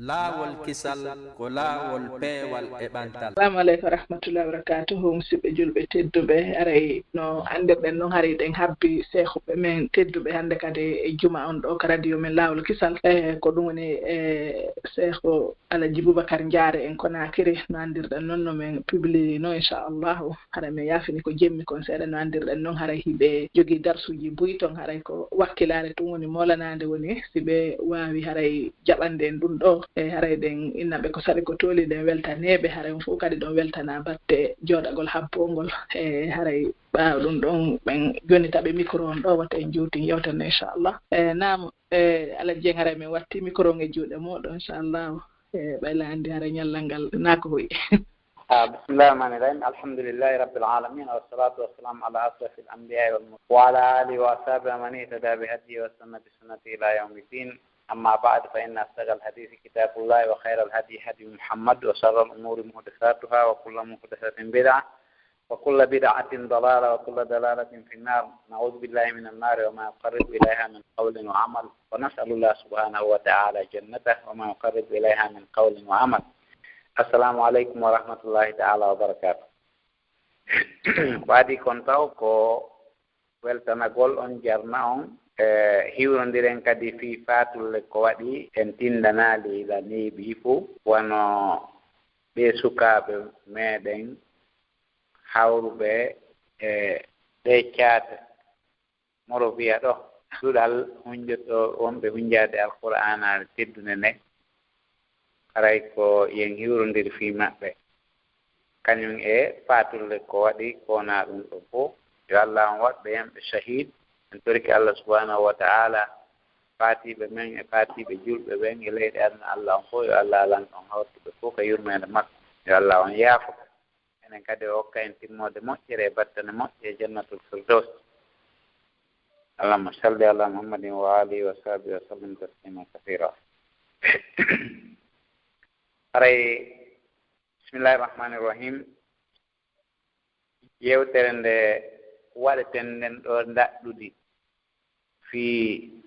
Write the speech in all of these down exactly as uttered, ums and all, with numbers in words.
Laawol kisal ko laawol peewal e ɓantal. Assalamu aleykum wa rahmatullahi wa barakatuhu. Musidɓe julɓe tedduɓe, haray no anndirɗen noon, haray ɗen habbi seehuɓe men tedduɓe hannde kadi e juma on ɗo ka radio men Laawol Kisal. E ko ɗum woni e seehu Alaji Boubacar Ndiare en Konakiri. No anndirɗen noon, no men publie no, inchallahu. Haray men yaafini ko jemmi kon seeɗa. No anndirɗen noon, haray hiɓe jogii darsuuji buy ton, haray ko wakkilaare tun woni moolanaande woni si ɓe waawi haray jaɓande en ɗum ɗo. E haray ɗen innaɓe ko saɗi ko tooli, ɗen weltaneeɓe. Haray on fof kadi ɗon weltanaa batte jooɗagol habboongol. E haray ɓaawo ɗum ɗon ɓen jonnitaɓe micro on ɗo, wata en jootin yewtere nde, inchallah. E naam, e Alaji Dieng, haray men watti micro on e juuɗe mooɗon, inchallah. E ɓay la anndi haray ñallal ngal naa ko hoyi. Ah, bismillah rahmani rahim. Alhamdulillahi rabbil alamin. Wassalatu wassalamu ala ashrafil anbiya'i wal mursalin. Wa ala alihi wa ashabihi wa man ihtada bi hadihi wa sanna bi sunnati ila yawmiddin. Amma ba'd, fa inna asdaqal hadithi kitabullah wa khairal hadi hadi Muhammad wa sharral umuri muhdathatuha wa kullu muhdathatin bid'ah wa kullu bid'atin dalalah wa kullu dalalatin fin nar. Na'udhu billahi minan nar wa ma yuqarribu ilayha min qawlin wa amal. Wa nas'alullah subhanahu wa ta'ala jannatah wa ma yuqarribu ilayha min qawlin wa amal. Assalamu aleykum wa rahmatullahi ta'ala wa barakatuh. Ko adii kon taw ko weltanagol on, jarna on. E hiwrondiren kadi fii faatulle ko waɗi en tindanaali ila neeɓi fof, wano ɓee sukaaɓe meɗen hawruɓe e ɗee caate. Moroviya ɗo, duɗal hunjotoo wonɓe hunjaade Alqur'aanaare teddunde nden, haray ko yen hiwrondiri fii maɓɓe, kañum e faatulle ko waɗi ko wonaa ɗum ɗo fof. Yo Allah on waɗ ɓe yamɓe shahid. En torike Allah subhanahu wa ta'ala, faatiiɓe men e faatiiɓe julɓe ɓen e leyɗe aduna Allah on fof, yo Allah alan on hawtuɓe fof ka yurmeende makko. Yo Allah on yaafo ɓe. Enen kadi o hokka en timmoode moƴƴere e battane moƴƴe e Jannatul Firdaws. Allahumma salli ala Muhammadin wa alihi wa sahbihi wa sallim taslima kathira. Haray, bismillahi rahmani rahim. Yewtere nde waɗeten nden ɗo ndaɗɗudi fii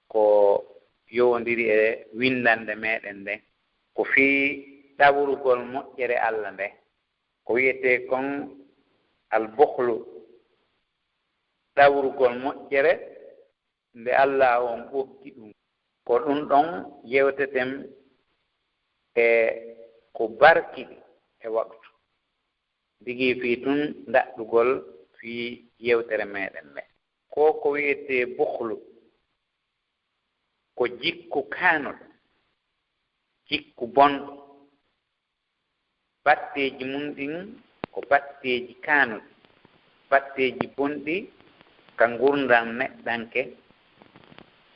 ko yowondiri e winndannde meɗen nden, ko fii ɗawrugol moƴƴere Allah nde, ko wi'etee kon al-bukhlu, ɗawrugol moƴƴere nde Allah on okki ɗum. Ko ɗum ɗon yewteten e ko barkiɗi e waqtu. Ndigi fii tun ndaɗɗugol fii yewtere meɗen nde. Ko ko wi'etee bukhlu, ko jikku kaanuɗo, jikku bonɗo. Batteeji mun ɗin ko batteeji kaanuɗi, batteeji bonɗi ka ngurndan neɗɗanke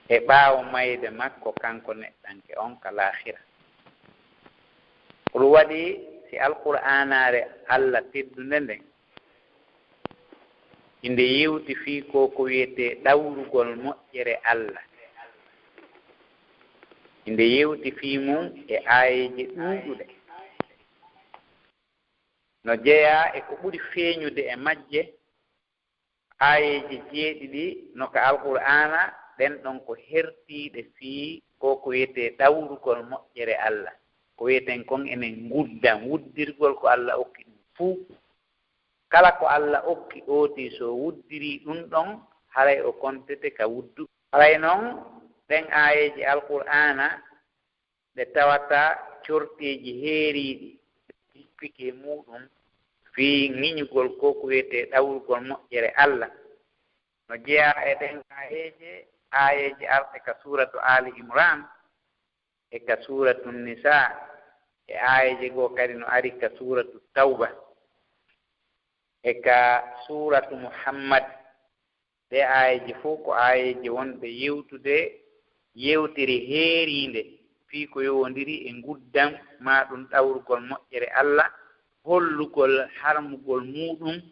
e ɓaawo mayde makko kanko neɗɗanke on ka laakhira. Ko ɗum waɗi si Alqur'aanaare Allah teddunde nden, inde yewti fii ko ko wi'etee ɗawrugol moƴƴere Allah. Inde yewti fii mum e aayeeje ɗuuɗuɗe. No jeyaa e ko ɓuri feeñude e majje, aayeeje jeeɗiɗi no ka Alqur'aana, ɗen ɗon ko hertiiɗe fii ko ko wi'etee ɗawrugol moƴƴere Allah. Ko wi'eten kon enen nguddan, wuddirgol ko Allah okki ɗum fuu. Kala ko Allah okki ootii, so wuddirii ɗum ɗon, haray o kontete ka wuddu. Haray non, ɗen aayeeje Alqur'aana ɗe tawata corteeji heeriiɗi, ɗe jippike muuɗum fii ŋiñugol ko ko wi'etee ɗawrugol moƴƴere Allah. No jeyaa e ɗen aayeeje, aayeeje arɗe ka suuratu Aali Imraan, e ka suuratu Nisaa, e aayeeje goo kadi no ari ka suuratu Tawba, e ka suuratu Muhammad. Ɗee aayeeje fof ko aayeeje wonɗe yewtude yewtere heeriinde fii ko yowondiri e nguddan, maa ɗum ɗawrugol moƴƴere Allah, hollugol harmugol muuɗum,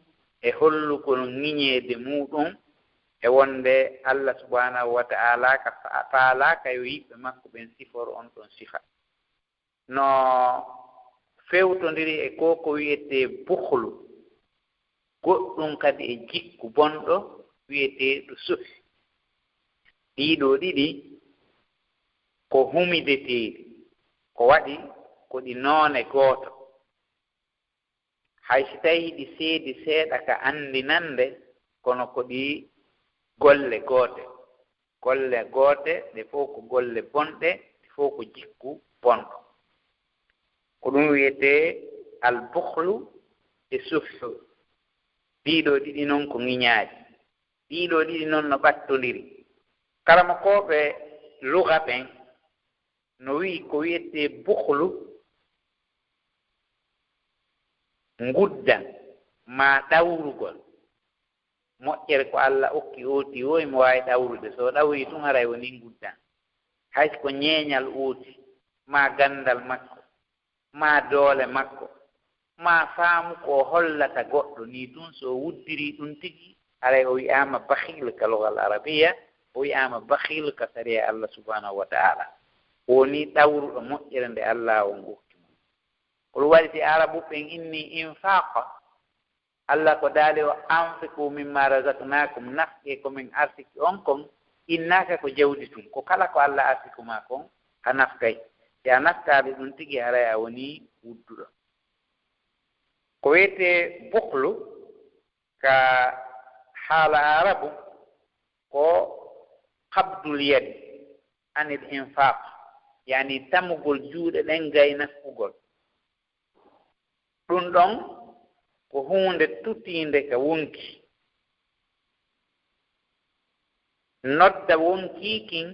e hollugol ŋiñeede muuɗum, e wonde Allah subhanahu wa ta'ala ka fa-, faalaaka yo yiɓɓe makko ɓen siforo on ɗon sifa. No fewtondiri e ko ko wi'etee bukhlu, goɗɗum kadi e jikku bonɗo wi'eteeɗo suhi. Ɗii ɗoo ɗiɗi ko humideteeɗi. Ko waɗi ko ɗi noone gooto. Hay si tawii hiɗi seedi seeɗa ka anndinannde, kono ko ɗi golle goote. Golle goote, ɗe fof ko golle bonɗe, ɗe fof ko jikku bonɗo. Ko ɗum wiyetee al-bukhlu e suhhu. Ɗiiɗoo ɗiɗi noon ko ŋiñaaji. Ɗiiɗoo ɗiɗi noon no ɓattondiri. Karamokooɓe luga ɓen no wi'i ko wiyetee bukhlu, nguddan maa ɗawrugol. Moƴƴere ko Alla okki ooti o, imo waawi ɗawrude. So o ɗawrii tun, haray wonii nguddan. Hay si ko ñeeñal ooti, maa ganndal makko, maa doole makko, maa faamu ko o hollata goɗɗo nii tun, so o wuddirii ɗum tigi, haray o wi'aama bakhiil ka lugal arabiya, o wi'aama bakhiil ka sariya Alla subhanahu wa ta'ala. O wonii ɗawruɗo moƴƴere nde Alla on okki mo. Ko ɗum waɗi si Arabu ɓen inni infaaqa, Alla ko daali o, "Anfiqu mimma razaqnakum," nafqee ko min arsiki on kon, innaaka ko jawdi tun. Ko kala ko Alla arsiki ma kon, a nafqay. Si a nafqaali ɗum tigi, haray a wonii wudduɗo. Ko wiyetee bukhlu ka haala Arabu, ko qabdul yadi anil infaq, yani tamugol juuɗe ɗen gay nafqugol. Ɗum ɗon ko huunde tutiinde ka wonki. Nodda wonki kin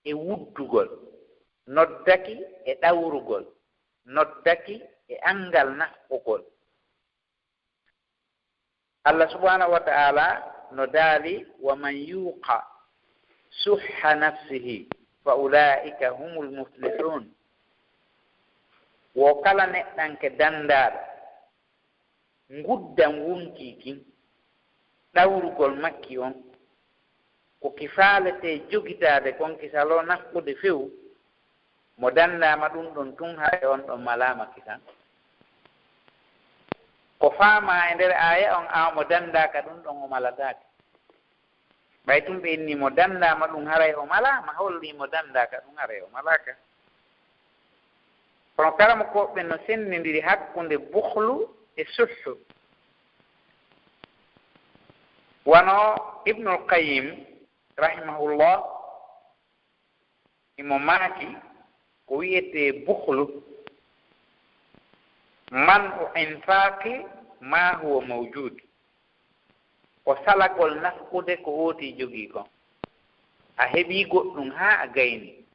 e wuddugol, nodda ki e ɗawrugol, nodda ki e anngal nafqugol. Allah subhanahu wa ta'ala no daali, "Wa man yuqa shuhha nafsihi fa ulaika humul muflihun." Wo kala neɗɗanke dandaaɗo nguddan wonki kin, ɗawrugol makki on, ko ki faaletee jogitaade kon, ki saloo nafqude few, mo dandaama ɗum ɗon tun, haray on ɗon malaama kisan. Ko faamaa e nder aaya on, awa mo dandaaka ɗum ɗon, o malataake. Ɓay tun ɓe inni mo dandaama ɗum, haray o malaama, holli mo dandaaka ɗum, haray o malaaka. Kono karamokooɓe no senndindiri hakkunde bukhlu e suhhu. Wano Ibnul Qayyim, rahimahullah, imo maaki, ko wi'etee bukhlu, man'u infaqi ma huwa mawjud, ko salagol nafqude ko ootii jogii kon. A heɓii goɗɗum haa a gayni,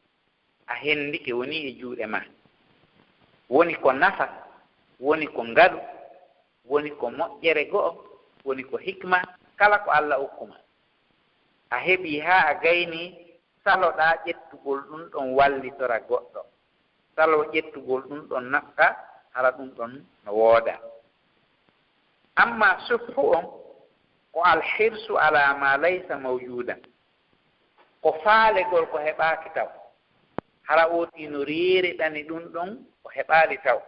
a hendike, wonii e juuɗe maa. Woni ko nafa, woni ko ngalu, woni ko moƴƴere go'o, woni ko hikma, kala ko Alla okku ma. A heɓii haa a gayni, saloɗaa ƴettugol ɗum ɗon wallitora goɗɗo. Saloo ƴettugol ɗum ɗon nafqa, hara ɗum ɗon no woodaa. Amma suhhu on, ko alhirsu ala ma laysa mawjudan. Ko faalegol ko heɓaaki taw. Hara ootii no reereɗani ɗum ɗon ko heɓaali taw.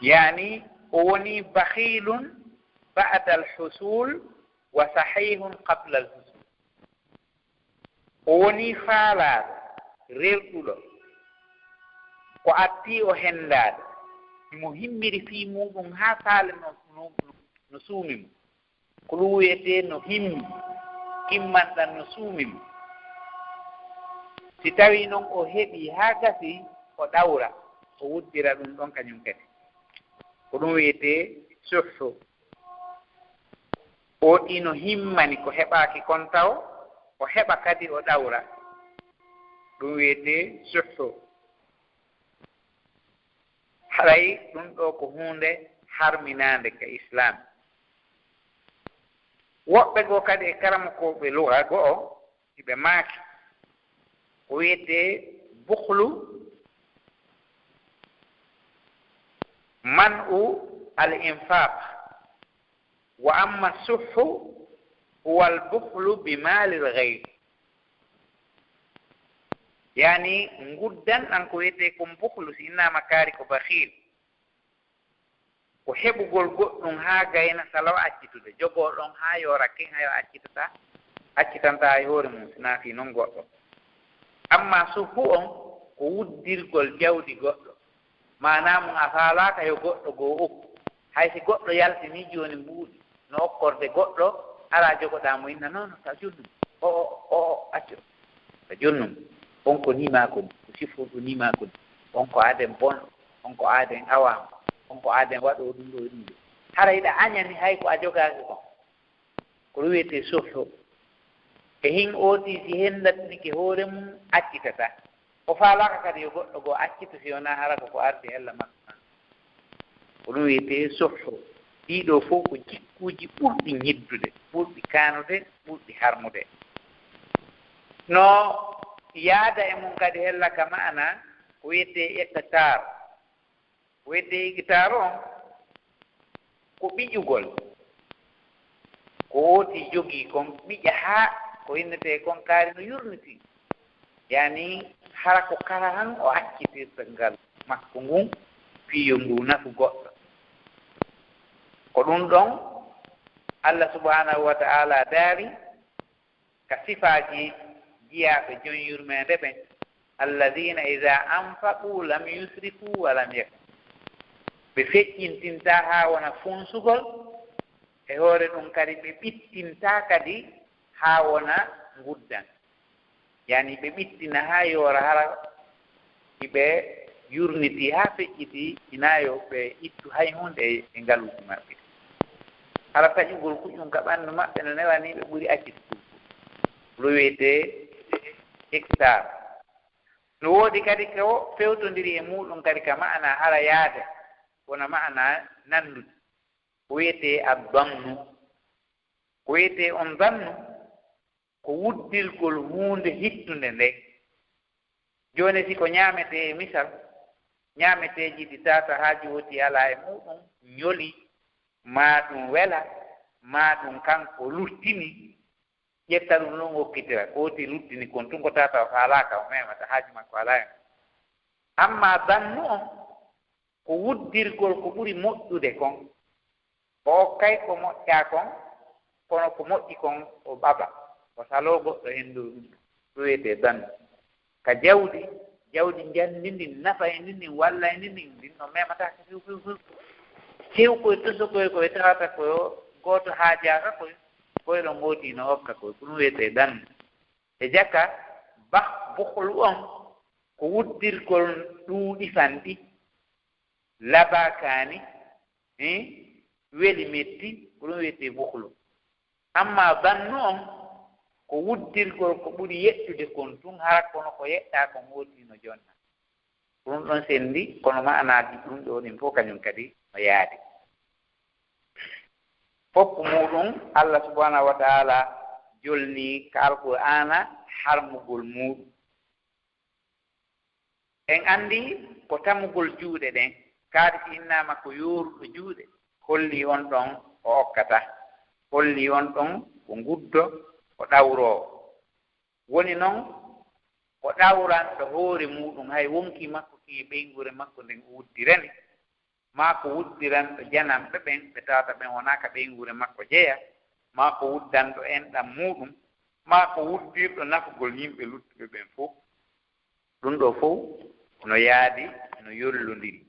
Yani, o woni bakhilun ba'da al-husul wa sahihun qabla al-husul. O woni faalaaɗo, rerɗuɗo, ko attii o hendaade, himo himmiri fii muuɗum haa saale no, no, no suumi mo. Ko ɗum wiyetee no himmi, kimmanɗan no suumi mo. Si tawii non o heɓii haa gasii, o ɗawra, o wuddira ɗum ɗon kañum kadi. Ko ɗum wiyetee suhhu. O ɗi no himmani ko heɓaaki kon taw, o heɓa kadi o ɗawra. Ɗum wiyetee suhhu. Haray ɗum ɗoo ko huunde harminaande ka Islaam. Woɓɓe goo kadi e karamokooɓe luga go'o, hiɓe maaki, ko wiyetee bukhlu, man'u al-infaq, wa amma suhhu huwa al-bukhlu bi mali al-ghayr. Yani, nguddan an ko wiyetee kon bukhlu, si innaama kaari ko bakhil. Ko heɓugol goɗɗum haa gayna, salo accitude, jogoo ɗon haa yoora kin, hayo accitata, accitantaa e hoore mum, si naa fii non goɗɗo. Amma suhhu on, ko wuddirgol jawdi goɗɗo. Maanaa mum, a faalaaka yo goɗɗo goo okku. Hay si goɗɗo yaltinii jooni mbuuɗi, no okkorde goɗɗo, alaa jogoɗaa mo inna, "Non, non, ka jonnum. O, o, o, o, accu. Ka jonnum. On ko nii maa ko nii, ko sifruɗo nii maa ko nii. On ko aaden bonɗo, on ko aaden awaama, on ko aaden waɗoo ɗum ɗoo e ɗum ɗoo." Hara hiɗa añani hay ko a jogaaki kon. Ko ɗum wiyetee sulhu. E hin ooti si henndatnike hoore mum, accitataa. O faalaaka kadi yo goɗɗo goo accita si wonaa hara ko ko ardi hella makko kan. Ko ɗum wiyetee sulhu. Ɗii ɗoo fof ko jikkuuji ɓurɗi ñiddude, ɓurɗi kaanude, ɓurɗi harmude. No yaada e mum kadi hella ka maana ko wiyetee iqtaar. Ko wiyetee iqtaar on, ko ɓiƴugol. Ko ooti jogii kon, ɓiƴa haa ko innetee kon kaari no yurnitii. Yaani, hara ko kala han o accitirta ngal makko ngun, fii yo ngu nafu goɗɗo. Ko ɗum ɗon Allah subhanahu wa ta'ala daali ka sifaaji jiyaaɓe jon yurmeende ɓen, "Alladhina idha anfaqu lam yusrifu wa lam yaqturu." Ɓe feƴƴintintaa haa wona funsugol, e hoore ɗum kadi ɓe ɓittintaa kadi haa wona nguddan. Yaani ɓe ɓittina haa yoora hara hiɓe yurnitii haa feƴƴitii, hinaa yo ɓe ittu hay huunde e, e ngaluuji maɓɓe. Hara taƴugol kuƴum ka ɓanndu maɓɓe no newanii ɓe ɓuri accitugol. Ɗum wiyetee iqtaar. No woodi kadi ko fewtondiri e muuɗum kadi ka maana hara yaade, wona maana nanndude. Ko wiyetee addannu. Ko wiyetee on dannu, ko wuddirgol huunde hittunde nde. Jooni, si ko ñaametee, e misal, ñaameteeji ɗi taata haaju woti alaa e muuɗum, ñoli, maa ɗum wela, maa ɗum kanko luttini, ƴetta ɗum ɗum okkitira, ko woti luttini kon tun ko taata o faalaaka, o memata, haaju makko alaa e mum. Ammaa dannu on, ko wuddirgol ko ɓuri moƴƴude kon. O okkay ko moƴƴaa kon, kono ko moƴƴi kon o ɓaɓa, o saloo goɗɗo heen dow ɗum. Ɗum wiyetee dannu. Ka jawdi, jawdi njanndi ndin, nafa e ndin, ndin walla e ndin, ndin, ndin no memataake few, few, few. Tew koye tosokoye koye tawata ko gooto haajaaka koye, koye ɗon ngooti no okka koye, ko ɗum wiyetee dannu. E jaka, bah, bukhlu on, ko wuddirgol ɗuuɗi fanɗi, labaakaani, eh, weli metti, ko ɗum wiyetee bukhlu. Ammaa dannu on, ko wuddirgol ko ɓuri yeɗɗude kon tun, hara kono ko yeɗɗaa kon wooti no jonna. Ko ɗum ɗon senndi, kono maanaaji ɗum ɗoo ɗin fof kañum kadi no yaadi. Fof muuɗum, Allah subhanahu wa ta'ala jolni ka Alqur'aana harmugol muuɗum. En anndi ko tamugol juuɗe ɗen, kaari si innaama ko yooruɗo juuɗe, holli on ɗon o okkata, holli on ɗon ko nguddo, ko ɗawroowo. Woni non, ko ɗawranɗo hoore muuɗum, hay wonkii makko kin e ɓeynguure makko nden o wuddirani, maa ko wuddiranɗo jananɓe ɓen, ɓe tawata ɓen wonaa ka ɓeynguure makko jeya, maa ko wuddanɗo enɗan muuɗum, maa ko wuddirɗo nafugol yimɓe luttuɓe ɓen fow. Ɗum ɗoo fow no yaadi, no yollondiri.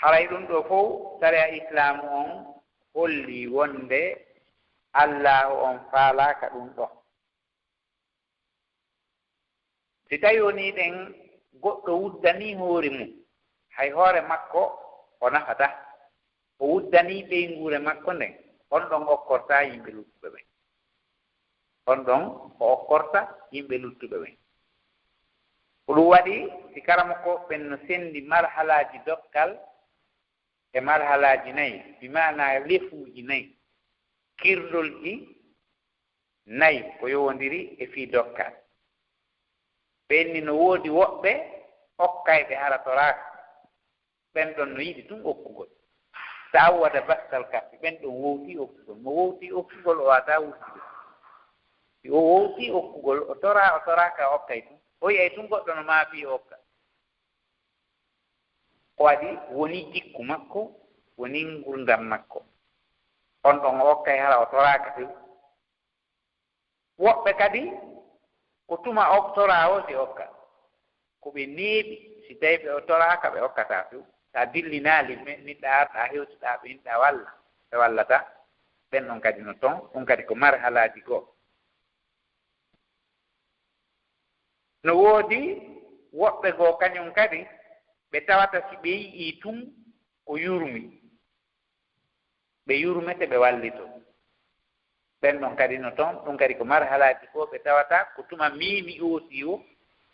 Haray ɗum ɗoo fow, sariya Islaamu on holli wonde Allaahu on faalaaka ɗum ɗoo. Si tawi wonii ɗen goɗɗo wuddanii hoore mum, hay hoore makko o nafataa. O wuddanii ɓeynguure makko nden, on ɗon okkortaa yimɓe luttuɓe ɓen. On ɗon o okkorta yimɓe luttuɓe ɓen. Ko ɗum waɗi, si karamokooɓe ɓen no senndi marhalaaji dokkal e marhalaaji nayi, bi maanaa lefuuji nayi, kirlolji nayi ko yowondiri e fii dokkal. Ɓen ni no woodi woɓɓe okkayɓe hara toraaka. Ɓen ɗon no yiɗi tun okkugol. Sa wada bastal kaffi, ɓen ɗon wowti okkugol. Mo wowti okkugol, o waawataa wurtude. Si o wowti okkugol, o toraa, o toraaka, o okkay tun. O yi'ay tun goɗɗo no maafi, o okka. Ko waɗi woni jikku makko, woni ngurdam makko. On ɗon o okkay hara o toraaka few. Woɓɓe kadi Ko tuma o toraa o si okka. Ko ɓe neeɓi, si tawi ɓe o toraaka, ɓe okkataa few. So a dillinaali, me-, niɗɗa arɗa hewtuɗa ɓe, inɗa walla, ɓe wallata. Ɓen ɗon kadi no ton, ɗum kadi ko marhalaaji goo. No woodi woɓɓe goo kañum kadi, ɓe tawata si ɓe yi'ii tun ko yurmi, ɓe yurmete, ɓe wallito. Ɓen ɗon kadi no ton, ɗum kadi ko marhalaaji goo ɓe tawata ko tuma miimi oosi o,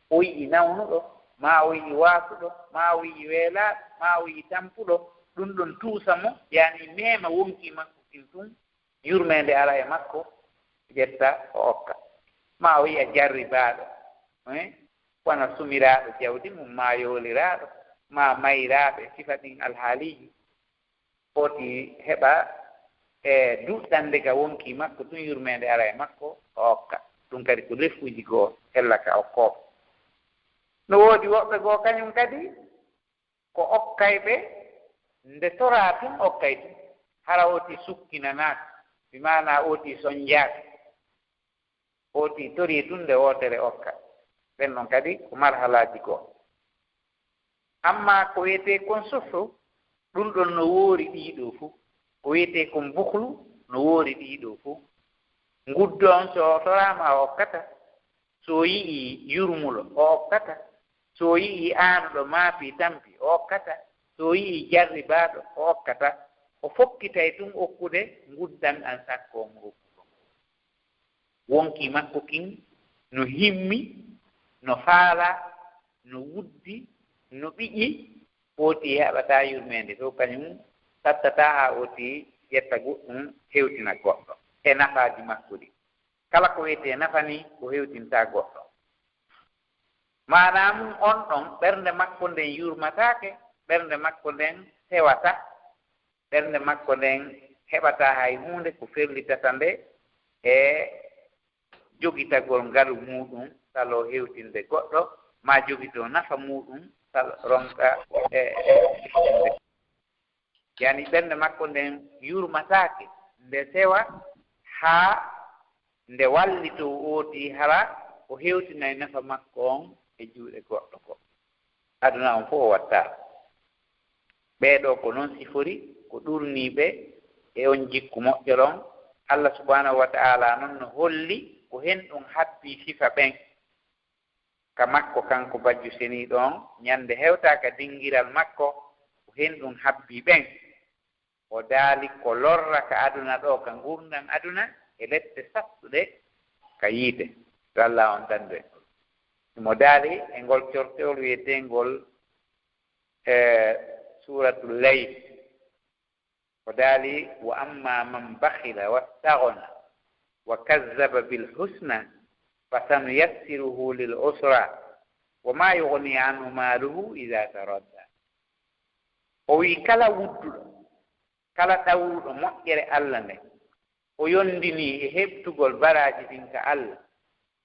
o yi'i nawnuɗo, maa o yi'i waasuɗo, maa o yi'i weelaaɗo, maa o yi'i tampuɗo, ɗum ɗon tuusa mo, yaani meema wonkii makko kin tun, yurmeende ara e makko, ƴetta o okka. Maa o yi'a jarribaaɗo, eh, wano sumiraaɗo jawdi mum, maa yooliraaɗo, maa mayraaɓe, sifa ɗin alhaaliiji. Foti heɓa e duɗɗande ka wonkii makko tun, yurmeende ara e makko, o okka. Ɗum kadi ko lefuuji goo hella ka okkooɓe. No woodi woɓɓe goo kañum kadi ko okkayɓe, nde toraa tun okkay tun. Hara ooti sukkinanaaka, bi maanaa ooti sonjaaka. Ooti torii tun nde wootere okka. Ɓen ɗon kadi ko marhalaaji goo. Amma ko wiyetee kon suhu, ɗum ɗon no woori ɗii ɗoo fuu. Ko wiyetee kon buhlu no woori ɗii ɗoo fuu. Nguddo on, so o toraama, o okkata. So o yi'ii yurmuɗo, o okkata. So o yi'ii aanuɗo maapi tampi, o okkata. So o yi'ii jarribaaɗo, o okkata. O fokkitay tun okkude nguddan an sakko on okkuɗo. Wonkii makko kin no himmi, no faalaa, no wuddi, no ɓiƴi, ooti heɓataa yurmeende few, kañum sattataa haa ooti ƴetta goɗɗum hewtina goɗɗo e nafaaji makko ɗin. Kala ko wiyetee nafa nii, o hewtintaa goɗɗo. Maanaa mun on ɗon, ɓernde makko nden yurmataake, ɓernde makko nden sewataa. Ɓernde makko nden heɓataa hay huunde ko ferlitata nde e jogitagol ngalu muuɗum, saloo hewtinde goɗɗo, maa jogitoo nafa muuɗum, sal-, ronka e, e, e, yani ɓernde makko nden yurmataake, nde sewa haa nde wallitoo ooti, hara o hewtinay nafa makko on e juuɗe goɗɗo goo. Aduna on fof o wattaama. Ɓee ɗoo ko non sifori, ko ɗuurniiɓe e on jikku moƴƴo ɗon. Allah subhanahu wa ta'ala non no holli ko hen ɗum habbii sifa ɓen ka makko, kanko Bajjo Seniiɗo on, ñande hewtaa ka dingiral makko, ko hen ɗum habbii ɓen. O daali ko lorra ka aduna ɗoo, ka ngurndan aduna, e lette sattuɗe ka yiite. Yo Allah on dandu en. Mo daali e ngol cortewol wiyeteengol, e, Suuratul Layl. O daali, "Wa amma man bakhila wastaghna wa kazzaba bil husna fasanuyassiruhu lil usra wa ma yughni anhu maluhu idha taradda." O wi'i, kala wudduɗo, kala ɗawruɗo moƴƴere Allah nden, o yondinii e heɓtugol baraaji ɗin ka Allah,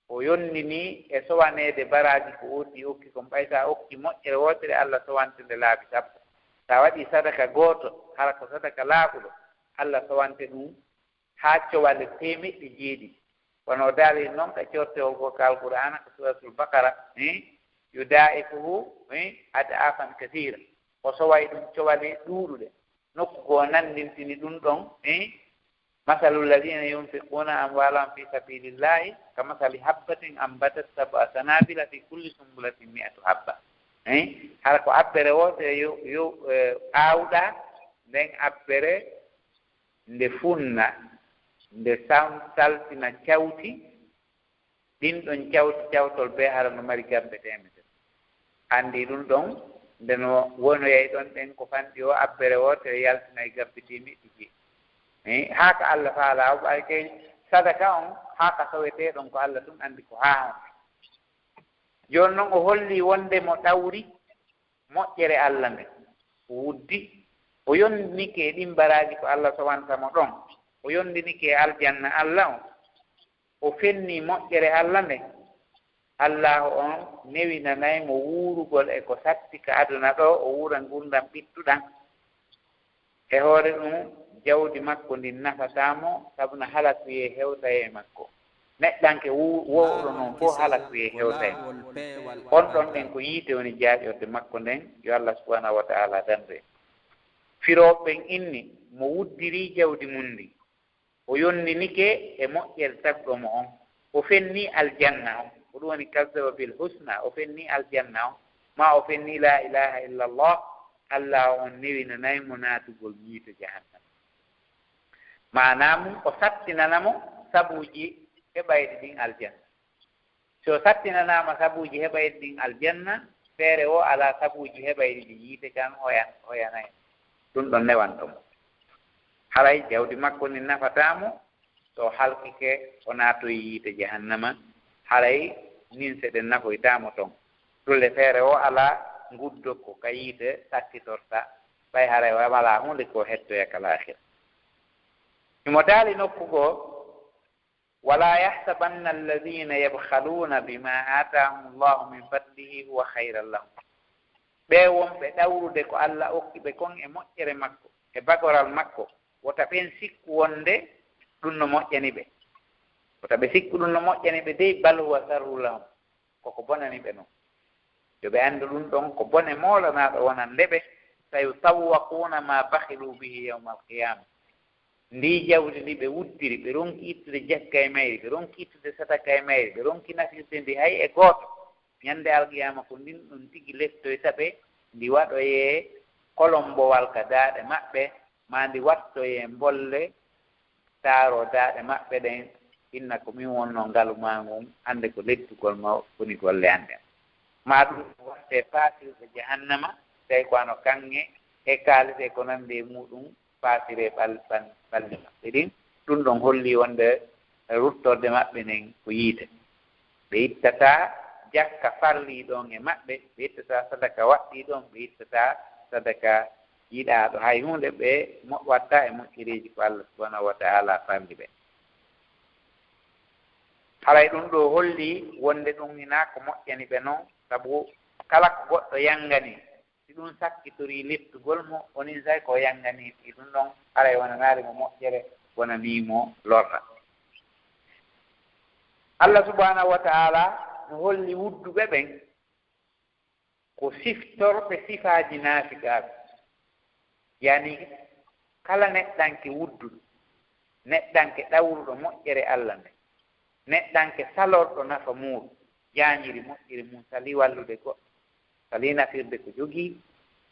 o yondinii e sowaneede baraaji ko ooti okki kon, ɓay sa okki moƴƴere wootere, Allah sowante nde laabi sappo. Sa waɗii sadaka gooto, hara ko sadaka laaɓuɗo, Allah sowante ɗum haa cowale teemeɗɗe jeeɗiɗi. Wano o daali non ka cortewol goo ka Alqur'aana, ko Suuratul Baqara, eh, "Yudaa'ifuhu, eh, ad'aafan kasiira." O soway ɗum cowale ɗuuɗuɗe. Nokku goo nanndintini ɗum ɗon, eh, "Masalu alladhiina yunfiquuna amwaalahum fii sabiilillaahi ka masali habbatin anbatat sab'a sanaabila fii kulli sunbulatin mi'atu habba." Eh, hara ko abbere wootere yo, yo, eh, aawɗaa, nden abbere nde funna, nde sam-, saltina cawti, ɗin ɗon cawti, cawtol bee hara no mari gabbe teemedere. Anndi ɗum ɗon, nde no wonoyay ɗon ɗen ko fanɗi o abbere wootere yaltinay gabbe teemeɗɗe jeeɗiɗi. Eh, haa ka Allah faalaa o, ɓay kay sadaka on, haa ka sowetee ɗon ko Allah tun anndi ko haa on. Jooni non o holli wonde mo ɗawri moƴƴere Allah nden, o wuddi, o yondinike e ɗin baraaji ko Allah sowanta mo ɗon, o yondinike e aljanna Allah on, o fenni moƴƴere Allah nden, Allaahu on newinanay mo wuurugol e ko satti ka aduna ɗoo, o wuura ngurndan ɓittuɗan. E hoore ɗum, jawdi makko ndin nafataa mo, sabu na halakuyee hewtayee makko. Neɗɗanke wo-, wowɗo noon fof halakuye hewtay. On ɗon ɗen ko yiite woni jaaƴorde makko nden, yo Allah subhanahu wa ta'ala dandu en. Firooɓe ɓen inni, mo wuddiri jawdi mun ndi, o yondinike e moƴƴere tagɗo mo on, o fenni aljanna on. Ko ɗum woni kazzaba bil husna, o fenni aljanna on, ma o fenni la ilaha illallah, Allah on newinanay mo naatugol yiite jahannama. Maanaa mum, o sattinana mo sabuuji heɓayɗi ɗin aljanna. Si o sattinanaama sabuuji heɓayɗi ɗin aljanna, feere woo alaa sabuuji heɓayɗi ɗin yiite kan hoyan-, hoyanay. Ɗum ɗon newanto mo. Haray jawdi makko ndin nafataa mo, so o halkike, o naatoyi yiite jahannama, haray ninse ɗen nafoytaa mo ton. Ɗum le feere woo alaa nguddo ko ka yiite sakkitorta, ɓay haray wa-, walaa huunde ko hettoya ka laahira. Himo daali nokku goo, "Wala yahsabanna alladhina yabkhaluna bima atahum Allahu min fadlihi huwa khayran lahum." Ɓee wonɓe ɗawrude ko Allah okki ɓe kon e moƴƴere makko, e bagoral makko, wota ɓen sikku wonde ɗum no moƴƴani ɓe. Wota ɓe sikku ɗum no moƴƴani ɓe dey, bal huwa sharrun lahum. Koko bonani ɓe non. Yo ɓe anndu ɗum ɗon ko bone moolanaaɗo wonande ɓe, "Sayutawwaquuna ma bakhilu bihi yawmal qiyama." Ndi jawdi ndi ɓe wuddiri, ɓe ronki ittude jakka e mayri, ɓe ronki ittude sadaka e mayri, ɓe ronki nafirde ndi hay e gooto. Ñande alqiyama ko ndin ɗon tigi lettoyta ɓe, ndi waɗoyee kolombowal ka daaɗe maɓɓe, maa ndi wattoyee mbolle taaroo daaɗe maɓɓe ɗen, inna ko min wonnoo ngalu maa ngun, annde ko lettugol ma woni golle an ɗen. Maa ɗum wattee paasirɗe jahannama, tawi ko ano kaŋŋe e kaalis e ko nanndi e muuɗum, paasiree ɓal-, ɓan-, ɓalli maɓɓe ɗin. Ɗum ɗon holli wonde ruttorde maɓɓe nden ko yiite. Ɓe ittataa jakka farlii ɗon e maɓɓe, ɓe ittataa sadaka waɗɗii ɗon, ɓe ittataa sadaka yiɗaaɗo hay huunde, ɓe mo-, watta e moƴƴereeji ko Allah subhanahu wa ta'ala farli ɓe. Haray ɗum ɗo holli wonde ɗum hinaa ko moƴƴani ɓe non, sabu kala ko goɗɗo yangani, si ɗum sakkitorii lettugol mo, onin say ko yangani ɗi ɗum ɗon, haray wonanaali mo moƴƴere, wonanii mo lorra. Allah subhanahu wa ta'ala no holli wudduɓe ɓen ko siftorɓe sifaaji naafiqaaɓe. Yani, kala neɗɗanke wudduɗo, neɗɗanke ɗawruɗo moƴƴere Allah nden, neɗɗanke salorɗo nafa muuɗum, jaañiri moƴƴere mum, salii wallude goɗɗo, salii nafirde ko jogii,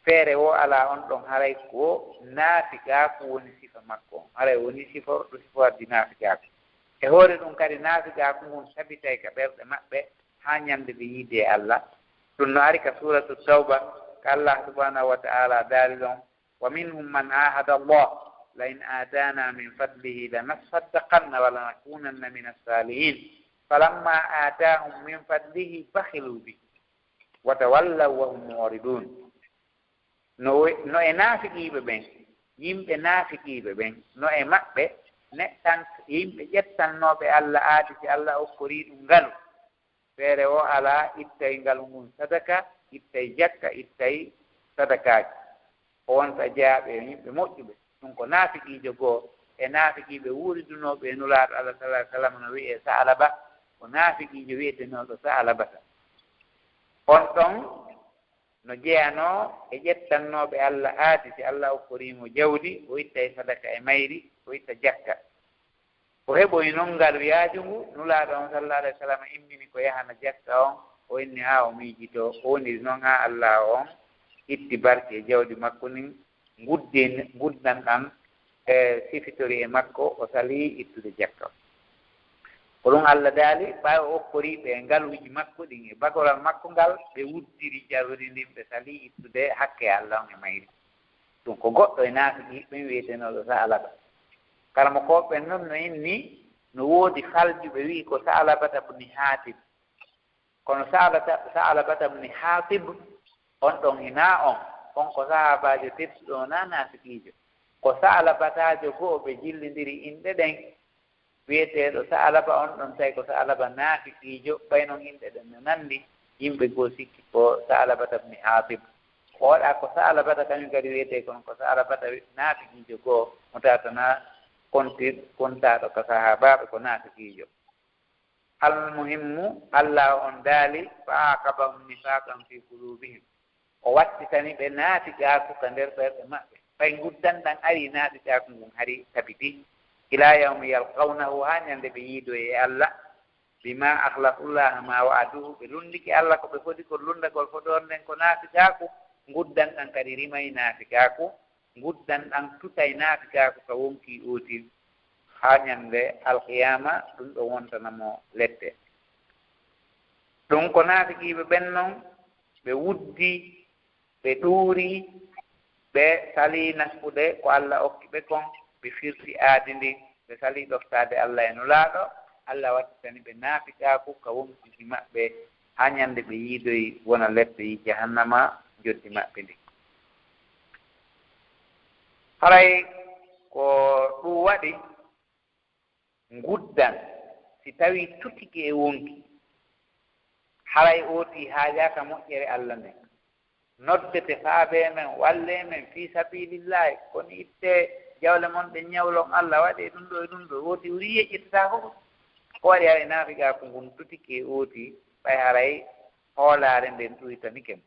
feere woo alaa on ɗon, haray ko naafiqaaku woni sifa makko on, haray woni siforɗo sifowaddi naafiqaaku. E hoore ɗum kadi, naafiqaaku ngun tabitay ka ɓerɗe maɓɓe, haa ñande ɓe yiidee Allah. Ɗum no ari ka Suuratu Tawba, ka Allah subhanahu wa ta'ala daali ɗon, "Wa minhum man ahada Allah, la in atana min fadlihi lanasaddaqanna wa lanakunanna min as-salihin. Falamma atahum min fadlihi bakhilu bihi wa tawallaw wa hum mu'ridun." No, no e naafiqiiɓe ɓen, yimɓe naafiqiiɓe ɓen, no e maɓɓe neɗɗan-, yimɓe ƴettannooɓe Allah aadi si Allah okkorii ɗum ngalu. Feere o alaa, ittay ngalu ngun sadaka, ittay jakka, ittay sadakaaji. O wonta jeyaaɓe e yimɓe moƴƴuɓe. Ɗum ko naafiqiijo goo e naafiqiiɓe wuuridunooɓe e Nulaaɗo Allah sallallahu alaihi wasallam no wi'ee Sa'alaba, ko naafiqiijo wi'etenooɗo Sa'alabata. On ɗon no jeyanoo e ƴettannooɓe Allah aadi, si Allah okkorii mo jawdi, o ittay sadaka e mayri, o itta jakka. O heɓoyi non ngalu yaajungu, Nulaaɗo on sallallahu alaihi wasallam immini ko yahana jakka on, o inni haa o miijitoo, o woniri non haa Allah on itti barke e jawdi makko ndin, nguddi-, nguddan ɗan, e, sifitori e makko, o salii ittude jakka. Ko ɗum Allah daali, ɓay o okkorii ɓe ngaluuji makko ɗin e bagoral makko ngal, ɓe wuddiri jawdi ndin, ɓe salii ittude hakke Allah on e mayri. Ɗum ko goɗɗo e naafiqi ɓen wi'etenooɗo Sa'alaba. Karamokooɓe ɓen non no inni, no woodi faljuɓe wi'i ko Sa'alabata bni Haatib. Kono Sa'alata-, Sa'alabata bni Haatib, on ɗon hinaa on. On ko sahaabaajo tedduɗo, wonaa naafiqiijo. Ko Sa'alabataajo go'o ɓe jillindiri inɗe ɗen, wi'eteeɗo Sa'alaba on ɗon, tawi ko Sa'alaba naafiqiijo, ɓay non inɗe ɗen no nanndi, yimɓe goo sikki ko Sa'alabata bni Haatib. Ko waɗa ko Sa'alabata kañum kadi wi'etee, kono ko Sa'alabata wi-, naafiqiijo goo, mo tawata na konti-, kontaaɗo ka sahaabaaɓe ko naafiqiijo. Almuhimmu, Allah on daali, "Fa aqabahum nifaqan fi qulubihim." O wattitani ɓe naafiqaaku ka nder ɓerɗe maɓɓe. Ɓay nguddan ɗan ari naafiqaaku ngun hari tabiti. Ila yawmi yalqawnahu, haa ñande ɓe yiidoyi e Allah. Bima akhlafullaha ma wa'aduhu, ɓe lunndike Allah ko ɓe fodi kon lunndagol fodoore nden ko naafiqaaku. Nguddan ɗan kadi rimay naafiqaaku. Nguddan ɗan tutay naafiqaaku ka wonkii ooti haa ñande alqiyaama, ɗun ɗon wontana mo lette. Ɗun ko naafiqiiɓe ɓen non, ɓe wuddi, ɓe ɗuuri, ɓe salii nafqude ko Allah okki ɓe kon, ɓe firti aadi ndin, ɓe salii ɗoftaade Allah e Nulaaɗo. Allah wattitani ɓe naafiqaaku ka wonkii maɓɓe, haa ñande ɓe yiidoyi wona lette yiite jahannama njoddi maɓɓe ndin. Haray ko ɗun waɗi nguddan, si tawii tutike e wonkii, haray ooti haajaaka moƴƴere Allah nden. Noddete, faabee men, wallee men fii sabiilillaahi, kono ittee jawle mon ɗen ñawlon Allah, waɗee ɗun ɗoo e ɗun ɗoo, ooti uri yeƴƴitataako ko. Ko waɗi haray naafiqaaku ngun tutike e ooti, ɓay haray hoolaare nden ɗuytanike mo.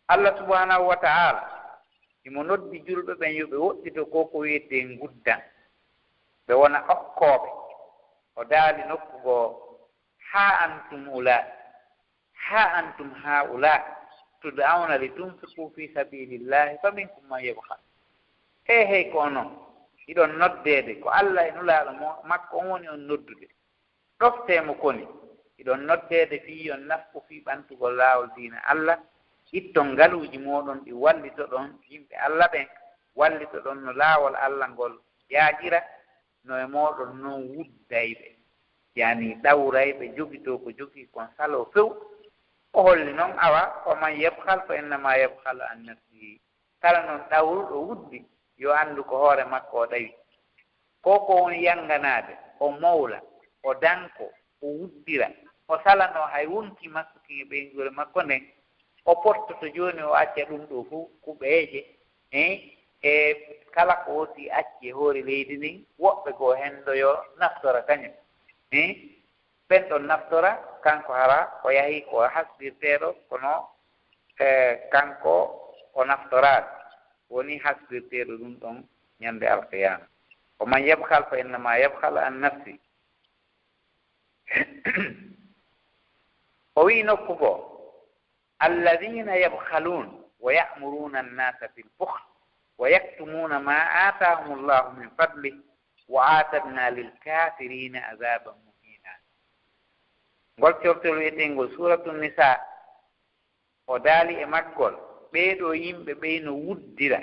Allah subhanahu wa ta'ala himo noddi julɓe ɓen yo ɓe woɗɗito ko ko wi'etee nguddan, ɓe wona okkooɓe. O daali nokku goo, "Haa antum ula, haa antum haula, tud'auna li tunfiqu fi sabilillahi fa minkum man yabkhal." Hey, hey, ko onon, hiɗon noddeede, ko Allah e Nulaaɗo mo-, makko on woni on noddude. Ɗoftee mo koni, hiɗon noddeede fii yo on nafqu fii ɓantugol laawol diina Allah, itton ngaluuji mooɗon ɗi wallitoɗon yimɓe Allah ɓen, wallitoɗon no laawol Allah ngol yaajira, no e mooɗon non wuddayɓe, yani ɗawrayɓe, jogitoo ko jogii kon saloo few. O holli non, awa, "Wa man yabkhal fa innama yabkhalu an nafsihi." Kala non ɗawruɗo wuddi, yo anndu ko hoore makko o ɗawi. Ko ko woni yanganaade, o mowla, o danko, o wuddira, o salanoo hay wonkii makko kin e ɓeynguure makko nden, o pottoto jooni o acca ɗun ɗoo fow, kuɓeeje, eh, e kala ko ooti acci e hoore leydi ndin, woɓɓe goo hendoyoo naftora kañun. Eh, ɓen ɗon naftora, kanko hara o yahi ko hasbirteeɗo, kono, eh, kanko o naftoraaka. Woni hasbirteeɗo ɗun ɗon ñande alqiyaama. "Wa man yabkhal fa innama yabkhalu an nafsi." O wi'i nokku goo, "Alladhina yabkhaluna wa ya'muruna an-nasa bil bukhl wa yaktumuna ma atahumullahu min fadlih wa a'tadna lil kafirina adhaban muhina." Ngol cortol wi'eteengol Suuratu Nisaa, o daali e maggol, ɓee ɗoo yimɓe ɓey no wuddira,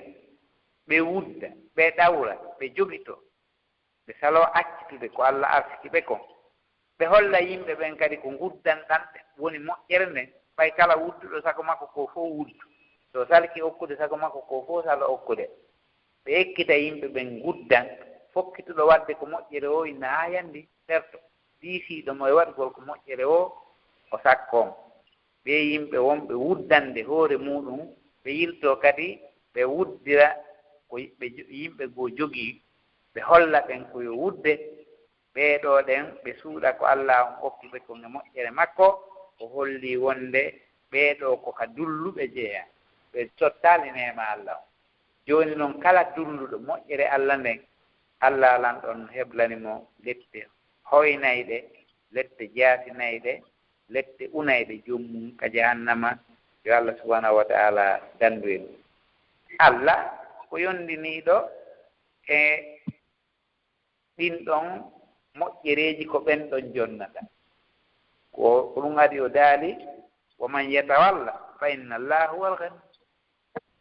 ɓe wudda, ɓe ɗawra, ɓe jogitoo, ɓe saloo accitude ko Allah arsiki ɓe kon. Ɓe holla yimɓe ɓen kadi ko nguddan ɗan woni moƴƴere nden, ɓay kala wudduɗo sako makko ko fow wuddu. So salki okkude sako makko ko fow salo okkude. Ɓe ekkita yimɓe ɓen nguddan, fokkituɗo waɗde ko moƴƴere o inna haa yandi serto. Diisiiɗo mo e waɗugol ko moƴƴere o, o sakkoo mo. Ɓee yimɓe wonɓe wuddande hoore muuɗum, ɓe yiltoo kadi ɓe wuddira ko ɓe jo-, yimɓe goo jogii, ɓe holla ɓen ko yo wudde. Ɓee ɗoo ɗen, ɓe suuɗa ko Alla on okki ɓe kon e moƴƴere makko, o hollii wonde ɓee ɗoo ko ka dulluɓe jeyaa, ɓe tottaali neema Alla on. Jooni non, kala dulluɗo moƴƴere Alla nden, Alla lan ɗon heblani mo lette hoynayɗe, lette jaasinayɗe, lette unayɗe joom mum ka jahannama, yo Alla subhanahu wa ta'ala dandu en. Alla ko yondiniiɗo e ɗin ɗon moƴƴereeji ko ɓen ɗon jonnata. Ko, ko ɗum adi o daali, "Wa man yatawalla fa inna Allaha huwal ghani."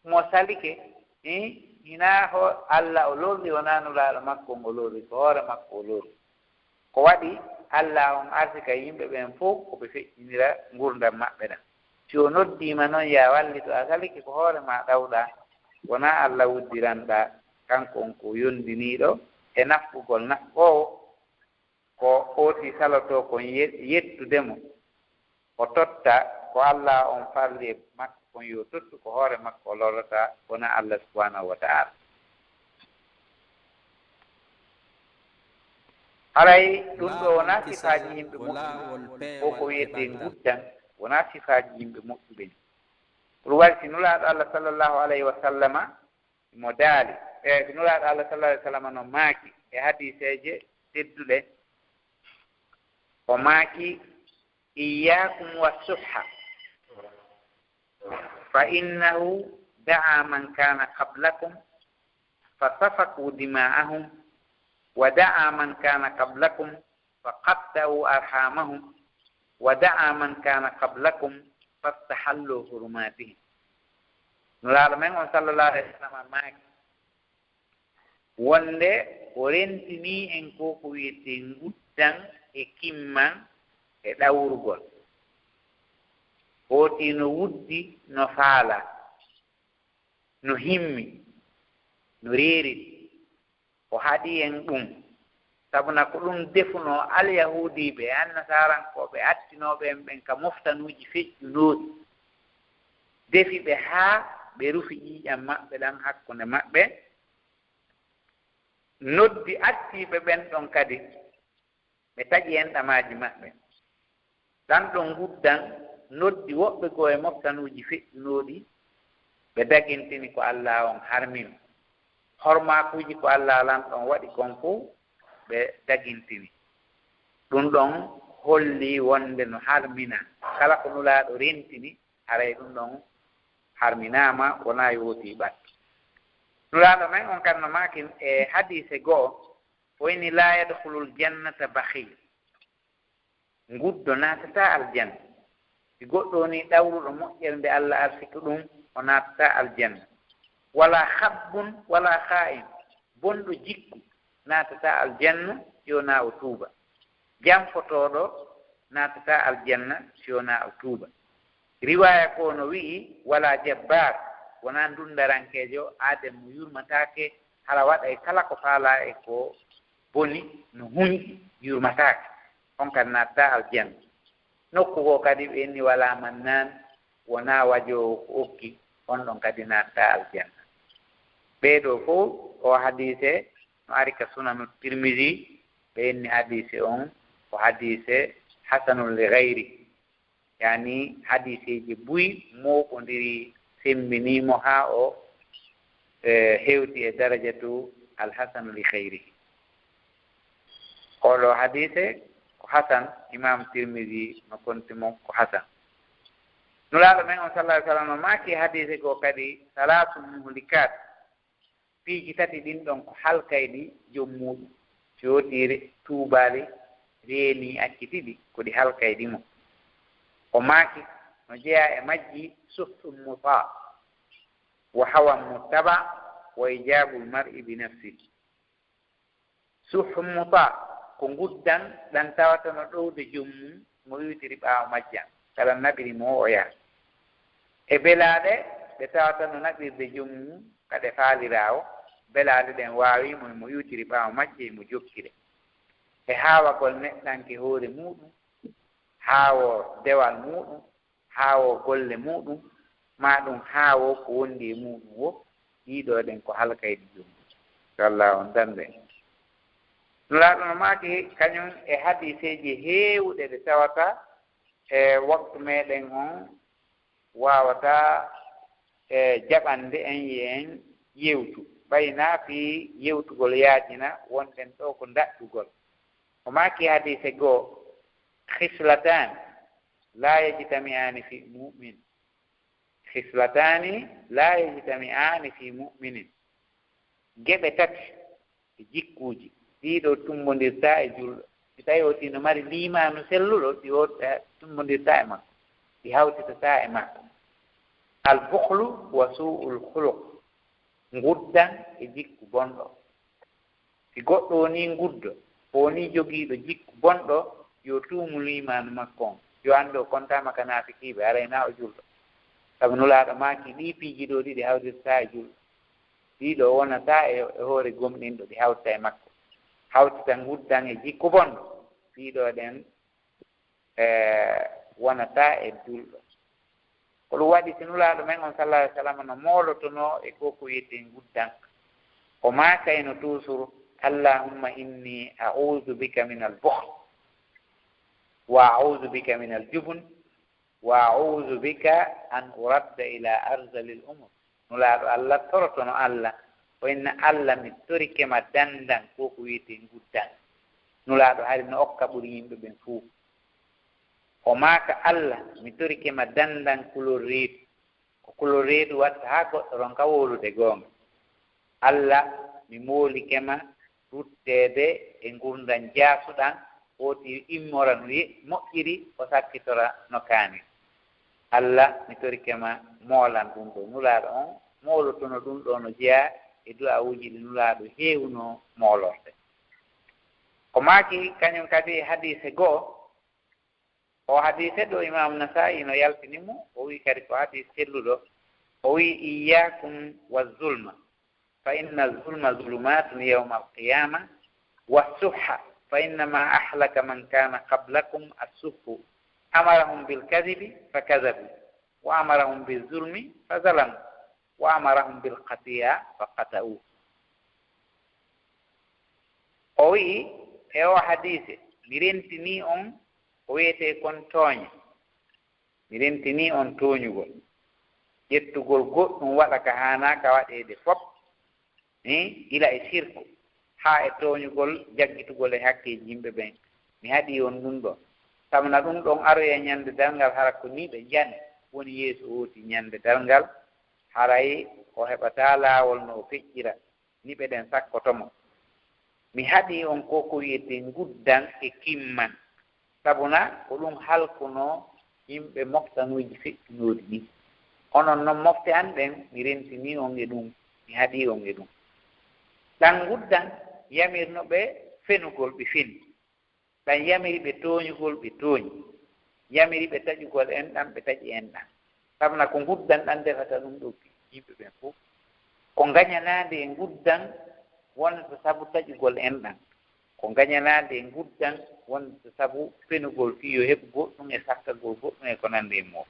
Mo salike, eh, hinaa ho Alla o lorri, wonaa Nulaaɗo makko ngo lorri, ko hoore makko o lorri. Ko waɗi Alla on arsika yimɓe ɓen fow ko ɓe feƴƴinira ngurndan maɓɓe ɗan. Si o noddiima non, "Yaa wallito," a salike, ko hoore maa ɗawɗaa, wonaa Alla wuddiranɗaa. Kanko on ko yondiniiɗo e nafqugol nafqoowo, ko ooti salotoo kon ye-, yettude mo, o totta ko Alla on farli e makko kon yo tottu, ko hoore makko o lorrata, wonaa Alla subhanahu wa ta'ala. Haray ɗum ɗo wonaa sifaaji yimɓe moƴƴuɓe. Ko ko wiyetee nguddan wonaa sifaaji yimɓe moƴƴuɓe ni. Ɗum waɗi si Nulaaɗo Allah sallallahu alayhi wa sallama mo daali, e Nulaaɗo Allah sallallahu alayhi wa sallama no maaki e hadiiseeje tedduɗe, o maaki, "Iyyaakum wa suhha, fa innahu da'a man kana qablakum, fa safaku dima'ahum, wa da'a man kana qablakum, fa qatta'u arhamahum, wa da'a man kana qablakum, fastahallu hurumatihim." Nulaaɗo men on sallallahu alayhi wa sallam maaki, wonde o rentinii en ko ko wiyetee nguddan e kimman e ɗawrugol. Hooti no wuddi, no faala, no himmi, no reeriri. O haɗi en ɗum. Sabuna ko ɗum defunoo Alyahuudiiɓe e Annasaarankooɓe attinooɓe en ɓen ka moftanuuji feƴƴunooɗi. Defi ɓe haa ɓe rufi ƴiiƴam maɓɓe ɗan hakkunde maɓɓe. Noddi attiiɓe ɓen ɗon kadi, ɓe taƴi enɗamaaji maɓɓe. Ɗan ɗon nguddan noddi woɓɓe goo e moftanuuji feƴƴunooɗi, ɓe dagintini ko Allaahu on harmini. Hormaakuuji ko Allaahu lan ɗon waɗi kon fow, ɓe dagintini. Ɗum ɗon holli wonde no harmina. Kala ko Nulaaɗo rentini, haray ɗum ɗon harminaama, wonaa yootii ɓattu. Nulaaɗo men on kan no maakin e hadiise goo, o inni, "Laa yadkhulul jannata bakhil." Nguddo naatataa aljanna. Si goɗɗo wonii ɗawruɗo moƴƴere nde Alla arsiki ɗum, o naatataa aljanna. Walaa khabbun, walaa khaa'in. Bonɗo jikku naatataa aljanna, si wonaa o tuuba. Janfotooɗo naatataa aljanna, si wonaa o tuuba. Riwaaya ko no wi'i, walaa jabbaar, wonaa ndundarankeejo, aaden mo yurmataake, hara waɗay kala ko faalaa e ko boni, no hunƴi, yurmataake. On kadi naatataa aljanna. Nokku goo kadi ɓe inni, walaa mannaan, wonaa wajoowo ko okki, on ɗon kadi naatataa aljanna. Ɓee ɗoo fow, oo hadiise no ari ka Sunanu Tirmidi, ɓe inni hadiise on ko hadiise hasanun li gayri. Yaani hadiiseeji buy mooɓondiri, semmbinii mo haa o, e, hewti e darajatu alhasanu li khayrihi. Oo ɗoo hadiise ko hasan, Imam Tirmidi no konti mo ko hasan. Nulaaɗo men on sallallahu alayhi wa sallam no maaki hadiise goo kadi, salaasun muhlikaat. Piiji tati ɗin ɗon ko halkayɗi jom muuɗum. Fewtiire tuubaali, reenii, acciti ɗi, ko ɗi halkayɗi mo. O maaki, no jeyaa e majji suhun mutaa, wa hawan muttaba, wa ijaabul mar'i bi nafsihi. Suhun mutaa, ko nguddan ɗan tawata no ɗowde jom mum, mo iwtiri ɓaawo majjan, kala naɓiri mo o yaha. E belaaɗe ɗe tawata no naɓirde jom mum ka ɗe faaliraa o, belaaɗe ɗen waawii mo, mo iwtiri ɓaawo majje, mo jokki ɗe. E haawagol neɗɗanke hoore muuɗum, haawo dewal muuɗum, haawo golle muuɗum, maa ɗum haawo ko wondi e muuɗum wo, ɗii ɗoo ɗen ko halkayɗi jom mum. Yo Alla on dandu en. Nulaaɗo no maaki kañum e hadiiseeji heewuɗe ɗe tawata e waktu meɗen on waawataa, e, jaɓande en, yo en yewtu. Ɓay naa fii yewtugol yaajina, wonɗen ɗoo ko ndaɗɗugol. O maaki hadiise goo, khislataani laa yajtami'aani fi mu'min. Khislataani laa yajtami'aani fi mu'minin. Geɓe tati e jikkuuji, ɗii ɗoo tumbondirtaa e julɗo. Si tawii o tino mari liimaanu selluɗo, ɗi o, eh, tumbondirtaa e makko. Ɗi hawtitataa e makko. Al bukhlu wa su'ul khuluq. Nguddan e jikku bonɗo. Si goɗɗo wonii nguddo, o wonii jogiiɗo jikku bonɗo, yo tuumu liimaanu makko on. Yo anndu o kontaama ka naafiqiiɓe, haray naa o julɗo. Sabu Nulaaɗo maaki, ɗii piiji ɗoo ɗiɗi hawtitataa e julɗo. Ɗii ɗoo wonataa e, e hoore gomɗinɗo, ɗi hawtita e makko. Hawtita nguddan e jikku bonɗo. Ɗii ɗoo ɗen e, wonataa e julɗo. Ko ɗum waɗi si Nulaaɗo men on sallallahu alayhi wa sallam no moolotonoo e ko ko wiyetee nguddan, o maakayno tuusuru, "Allahumma inni a'udhu bika min al-bukhl, wa a'udhu bika min al-jubn, wa a'udhu bika an uradda ila arzalil umur." Nulaaɗo Allah torotono Allah, o inna: "Allah, mi torike ma dandan ko ko wiyetee nguddan." Nulaaɗo hari no okka ɓuri yimɓe ɓen fuu. O maaka: "Allah, mi torike ma dandan kulol reedu. Ko kulol reedu watta haa goɗɗo ronka wowlude goonga. Allah, mi moolike ma rutteede e ngurndan jaasuɗan, hooti immora no ye-, moƴƴiri, o sakkitora no kaaniri. Allah, mi torike ma moolan ɗum ɗo." Nulaaɗo on moolotono ɗum ɗo no jeyaa e du'aawuuji ɗi Nulaaɗo heewno moolorde. O maaki kañum kadi e hadiise goo, o hadiise ɗo Imaamu Nasaa'i no yaltini mo, o wi'i kadi ko hadiis selluɗo. O wi'i: "Iyyaakum wa zulma, fa inna zulma zulumaatun yawma al-qiyaama, wa suhha, fa inna ma ahlaka man kaana qablakum as-suhhu, amarahum bil kadhibi fa kadhabu, wa amarahum biz zulmi fa zalamu, wa amarahum bil qati'a fa qata'u." O wi'i e o hadiise: "Mi rentinii on ko wiyetee kon tooñe. Mi rentinii on tooñugol, ƴettugol goɗɗum waɗa ka haanaaka waɗeede fop, mi ila e sirku, haa e tooñugol, jaggitugol e hakkeeji yimɓe ɓen. Mi haɗii on ɗum ɗon. Sabu na ɗum ɗon aroya ñande darngal, hara ko nii ɓe njani woni yeeso wooti ñande darngal, haray o heɓataa laawol no o feƴƴira niɓe ɗen sakkoto mo. Mi haɗii on ko ko wiyetee nguddan e kimman, sabuna ko ɗum halkunoo yimɓe moftanuuji feƴƴunooɗi ɗin. Onon non mofte an ɗen, mi rentinii on e ɗum, mi haɗii on e ɗum." Ɗan nguddan yamirno ɓe fenugol, ɓe feni. Ɗan yamiri ɓe tooñugol, ɓe tooñi. Yamiri ɓe taƴugol enɗan, ɓe taƴi enɗan. Sabuna ko nguddan ɗan defata ɗum ɗo yimɓe ɓen fof. Ko ngañanaade e nguddan wonata sabu taƴugol enɗan. Ko ngañanaade e nguddan wonata sabu fenugol fii yo heɓu goɗɗum e sakkagol goɗɗum e ko nanndi e muuɗum.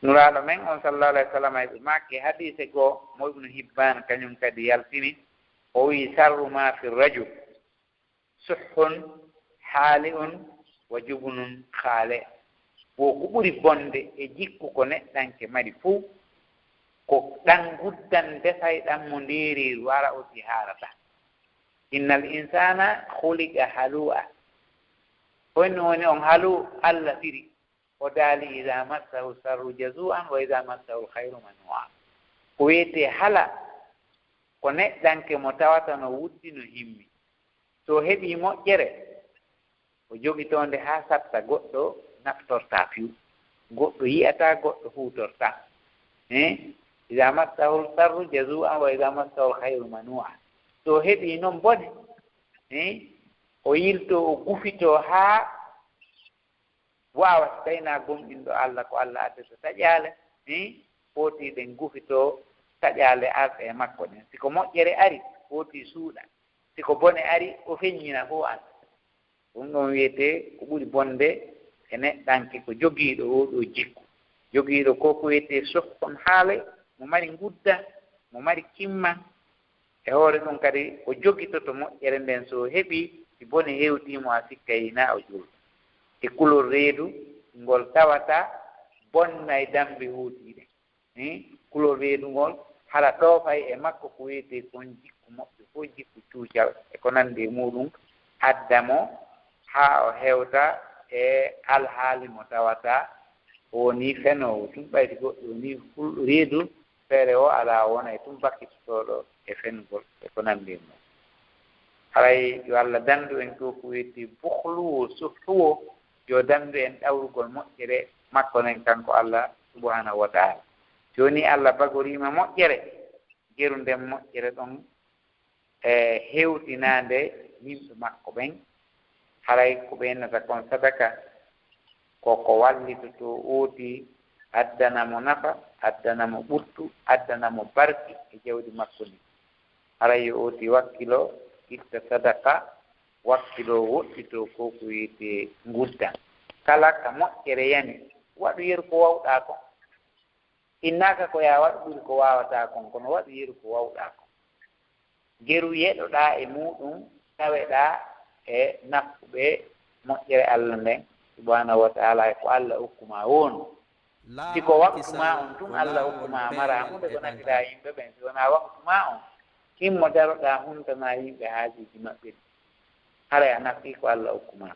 Nulaaɗo men on, sallallahu alayhi wa sallam, e ɓe maaki hadiise goo mo Ibnu Hibbaan kañum kadi yaltini, o wi'i: "Sarru ma fi rajul suhhun haali'un wa jubnun khaali'." Wo ko ɓuri bonde e jikku ko neɗɗanke mari fuu, ko ɗan nguddan desayɗan mo ndeereeru, ara o si haarata. "Innal insaana khuliqa halu'a." Ko honno woni on halu'? Allah firi, o daali: "Iza massahu sarru jazu'an wa iza massahu alkhayru manu'a." Ko wiyetee hala, ko neɗɗanke mo tawata no wuddi, no himmi. So heɓii moƴƴere, o jogitoo nde haa satta, goɗɗo naftortaa piw, goɗɗo yi'ataa, goɗɗo huutortaa. Eh? "Iza massahu sarru jazu'an wa iza massahu alkhayru manu'a." So heɓii non bone, eh? O yiltoo, o gufitoo haa waawata tawi na gomɗinɗo Allah, ko Allah addata taƴaale, eh? Foti ɗen gufitoo taƴaale arɗe e makko ɗen. Si ko moƴƴere ari, foti suuɗa. Si ko bone ari, o feññina fof an. Ɗum ɗon wiyetee ko ɓuri bonde e neɗɗanke ko jogiiɗo oo ɗoo jikku. Jogiiɗo ko ko wiyetee suhhun haali', mo mari ngudda, mo mari kimma. E hoore ɗum kadi o jogitoto moƴƴere nden, so o heɓii, si bone hewtii mo, a sikkay hinaa o julɗo. E kulol reedu ngol tawata bonnay dambe hootiiɗe. Hmm? Kulol reedu ngol hara ɗoofay e makko ko wiyetee kon jikku moƴƴo fof, jikku cuucal e ko nanndi e muuɗum, adda mo haa o hewta e alhaali mo tawata o wonii fenoowo tun, ɓay si goɗɗo wonii hul-, reedu, feere o alaa, o wonay tun bakkitotooɗo e fenugol e ko nanndi e muuɗum. Haray yo Allah danndu en ko ko wiyetee bukhlu wo suhhu wo, yo danndu en ɗawrugol moƴƴere makko nden kanko Allah subhanahu wa ta'ala. Jooni Allah bagorii ma moƴƴere, geru nden moƴƴere ɗon e hewtinaande yimɓe makko ɓen, haray ko ɓe innata kon sadaka, ko ko wallitotoo ooti, addana mo nafa, addana mo ɓuttu, addana mo barki e jawdi makko ndin. Haray yo ooti wakkilo, itta sadaka, wakkilo woɗɗitoo ko ko wiyetee nguddan. Kala ka moƴƴere yani, waɗu yeru ko waawɗaa kon. Innaaka ko yaa waɗu ɓuri ko waawataa kon, kono waɗu yeru ko waawɗaa kon. Geru yeɗoɗaa e muuɗum, taweɗaa e nafkuɓe moƴƴere Allah nden, subhaanahu wa ta'ala, e ko Allah okku ma won. Si ko waktu ma on tun Allah okku ma, a mara hunde ko nafiɗaa yimɓe ɓen, si wonaa waktu ma on, himmo daroɗaa huntanaa yimɓe haajuuji maɓɓe ɗin, haray a nafii ko Allah okku ma.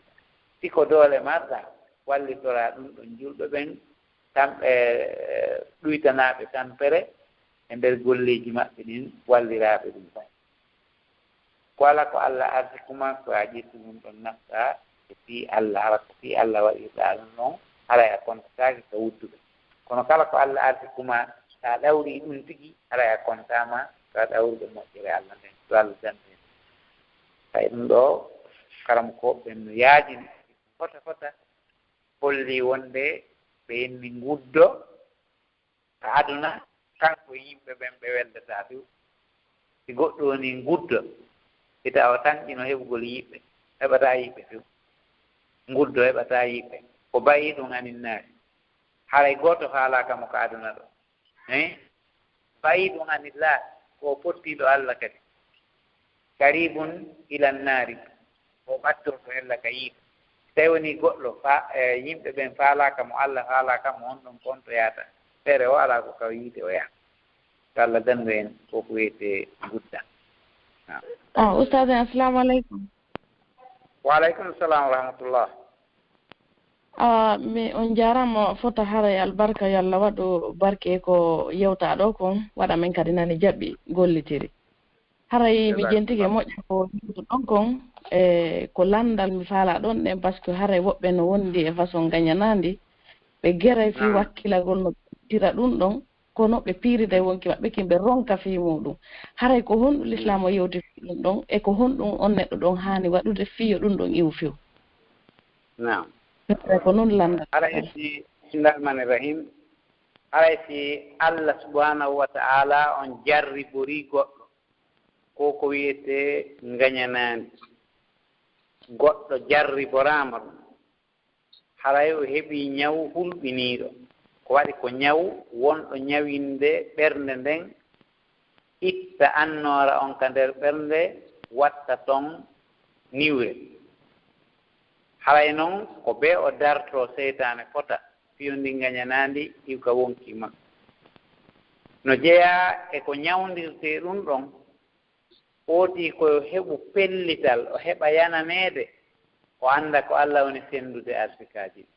Si ko doole marɗaa, wallitoraa ɗum ɗon julɓe ɓen, kamɓe ɗuytanaaɓe tampere e nder golleeji maɓɓe ɗin, walliraaɓe ɗum ɓen. Ko ala ko Allah ardi kuma, ko a ƴetti ɗum ɗon nafta e fii Allah, hara ko fii Allah waɗirɗaa ɗum ɗon, haray a kontataake ka wudduɓe. Kono kala ko Allah ardi kuma, so a ɗawrii ɗum tigi, haray a kontaama ka ɗawrude moƴƴere Allah nden, yo Allah dandu en. Tawi ɗum ɗoo, karamokooɓe ɓen no yaajini fota fota, holli wonde ɓe inni nguddo ka aduna, kanko e yimɓe ɓen ɓe weldataa few. Si goɗɗo woni nguddo, hita o tanƴino heɓugol yiɓɓe, heɓataa yiɓɓe few. Nguddo heɓataa yiɓɓe. Ko ba'iidun anin naari. Haray gooto faalaaka mo ka aduna ɗoo. Eh? Ba'iidun anillah, ko o pottiiɗo Allah kadi. Qariibun ilan naari, ko ɓattorɗo hella ka yiite. Tawi woni goɗɗo fa-, e, yimɓe ɓen faalaaka mo, Allah faalaaka mo, on ɗon ko on to yaata. Feere o alaa ko ka yiite o yaha. Yo Allah dandu en ko ko wiyetee ngudda. Naam. Ah, Ustaaz en, assalamu aleykum. Wa aleykum salam wa rahmatullah. Ah, mi, on jaaraama fota, haray albarka, yo Allah waɗu barke ko yewtaa ɗoo kon, waɗa men kadi nani jaɓi gollitiri. Haray mi jentike moƴƴa ko yewtuɗon kon, e ko lanndal mi faalaa ɗon ɗen, parce que haray woɓɓe no wondi e façon gañanaandi, ɓe geray fii wakkilagol no ɓe tira ɗum ɗon, kono ɓe piirida e wonki maɓɓe kin, ɓe ronka fii muuɗum. Haray ko honɗum Lislaam o yewti fii ɗum ɗon, e ko honɗum on neɗɗo ɗon haani waɗude fii yo ɗum ɗon iwu few? Naam. Haray ko non lanndal. Haray si, bismillahir rahmanir rahim. Haray si Allah subhanahu wa ta'ala on jarriborii goɗɗo, ko ko wiyetee ngañanaandi. Goɗɗo jarriboraama ɗum. Haray o heɓii ñaw hulɓiniiɗo. Ko waɗi ko ñaw wonɗo ñawinde ɓernde nden, itta annoora on ka nder ɓernde, watta ton niwre. Haray non ko bee o dartoo seytaane fota, fii yo ndi ngañanaandi iwka wonkii makko. No jeyaa e ko ñawndirtee ɗum ɗon, foti ko yo heɓu pellital, o heɓa yananeede, o annda ko Allah woni senndude arsikaaji ɗin.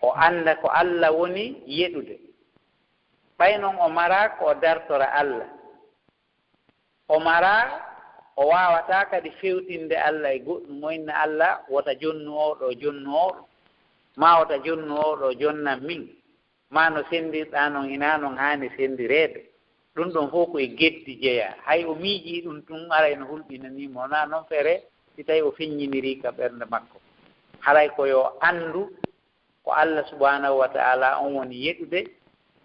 O annda ko Allah woni yeɗude. Ɓay non o maraa ko o dartora Allah. O maraa, o waawataa kadi fewtinde Allah e goɗɗum, o inna Allah wota jonnu oo ɗoo, jonnu oo ɗoo, maa wota jonnu oo ɗoo jonnan min. Maa no senndirɗaa non, hinaa non haani senndireede. Ɗum ɗon fof ko e geddi jeyaa. Hay o miijii ɗum tun, aray no hulɓinanii mo. Wonaa non feere, si tawii o feññinirii ka ɓernde makko. Haray ko yo anndu ko Allah subhanahu wa ta'ala on woni yeɗude,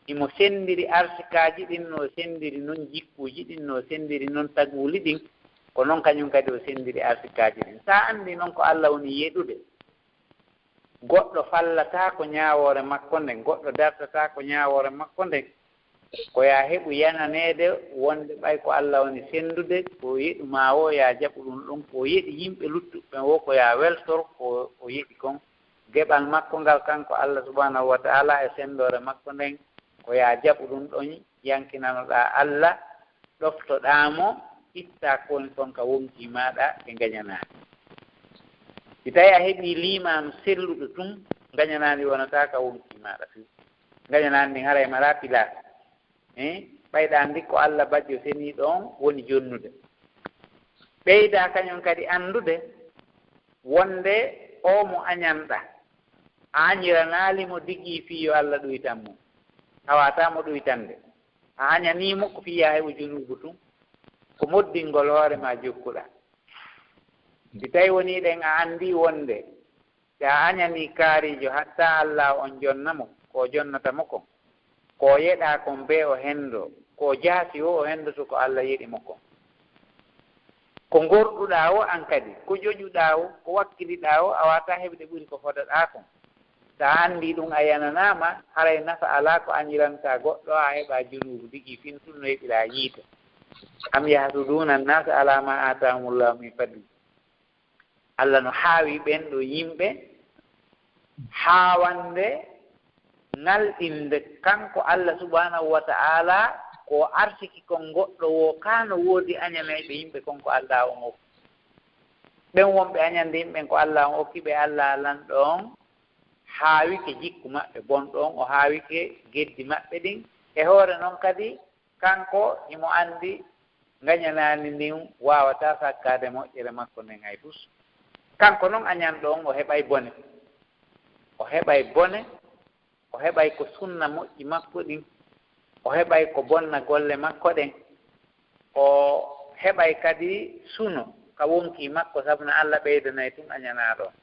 himo senndiri arsikaaji ɗin, no senndiri non jikkuuji ɗin, no senndiri non taguuli ɗin, ko non kañum kadi o senndiri arsikaaji ɗin. Sa anndi non ko Allah woni yeɗude, goɗɗo fallataako ñaawoore makko nden, goɗɗo dartataako ñaawoore makko nden, ko yaa heɓu yananeede wonde ɓay ko Allah woni senndude, ko o yeɗu maa woo yaa jaɓu ɗum ɗon, ko o yeɗi yimɓe luttuɓe ɓen woo ko yaa weltor ko o yeɗi kon. Geɓal makko ngal kanko Allah subhanahu wa ta'ala e senndoore makko nden, ko yaa jaɓu ɗum ɗon, yankinanoɗaa Allah, ɗoftoɗaa mo, ittaa ko woni kon ka wonkii maaɗa e ngañanaandi. Si tawii a heɓii liimaanu selluɗo tun, ngañanaandi wonataa ka wonkii maaɗa few. Ngañanaandi ndin haray maraa pilaas. Eh, ɓay ɗa anndi ko Allah bajjo seniiɗo on woni jonnude. Ɓeydaa kañum kadi anndude wonde oo mo añanɗaa, a añiranaali mo digii fii yo Allah ɗuytan mo. A waawataa mo ɗuytande. A añanii mo ko fii yaa heɓu junuubu tun. Ko moddingol hoore maa jokkuɗaa. Si tawii wonii ɗen a anndii wonde si a añanii kaariijo hatta Allah on jonna mo, ko o jonnata mo kon, ko o yeɗaa kon bee o henndoo, ko o jaasi woo o henndoto ko Allah yeɗi mo kon. Ko ngorɗuɗaa woo an kadi, ko ƴoƴuɗaa woo, ko wakkiliɗaa woo, a waawataa heɓude ɓuri ko fodaɗaa kon. Si a anndii ɗum a yananaama, haray nafa alaa ko añirantaa goɗɗo, a heɓa junuubu digii fin tun no heɓiraa yiite. Am yahsuduna annasa ala ma atahumullahu min fadli. Allah no haawi ɓen ɗo yimɓe, haawande ngalɗinde kanko Allah subhanahu wa ta'ala ko arsiki kon goɗɗo woo, kaa no woodi añanayɓe yimɓe kon ko Allah on okki. Ɓen wonɓe añande yimɓe ɓen ko Allah on okki ɓe, Allah lanɗo on haawike jikku maɓɓe bonɗo on, o haawike geddi maɓɓe ɗin. E hoore non kadi, kanko himo anndi ngañanaandi ndin waawataa sakkaade moƴƴere makko nden hay fus. Kanko non añanɗo on, o heɓay bone. O heɓay bone, o heɓay ko sunna moƴƴi makko ɗin, o heɓay ko bonna golle makko ɗen, o heɓay kadi suno ka wonkii makko, sabu no Allah ɓeydanay tun añanaaɗo on.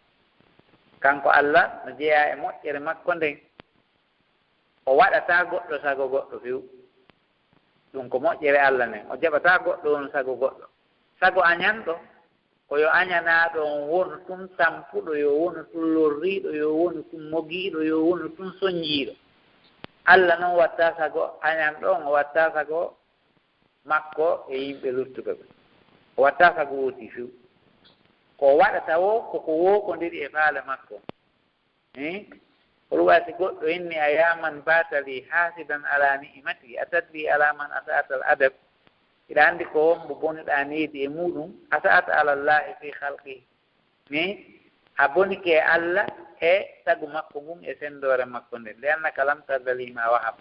Kanko Allah no jeyaa e moƴƴere makko nden, o waɗataa goɗɗo sago goɗɗo few. Ɗun ko moƴƴere Allah nden, o jaɓataa goɗɗo on sago goɗɗo. Sago añanɗo, ko yo añanaaɗo on wonu tun tampuɗo, yo wonu tun lorriiɗo, yo wonu tun mogiiɗo, yo wonu tun sonjiiɗo. Allah non wattaa sago añanɗo on, o wattaa sago makko e yimɓe luttuɓe ɓen. O wattaa sago wooti few. Ko o waɗata woo, ko ko wookondiri e faale makko. Eh? Qul wa si goɗɗo inni, a ya man bata li hasidan ala ni'mati, a tadri ala man asa'ata al adab. Hiɗa anndi ko hombo bonuɗaa needi e muɗum, asa'ata ala Allahi fi khalqi. Ni a bonike e Allah e sagu makko ngun e sendoore makko nden. Li annaka lam tarda li ma wahab.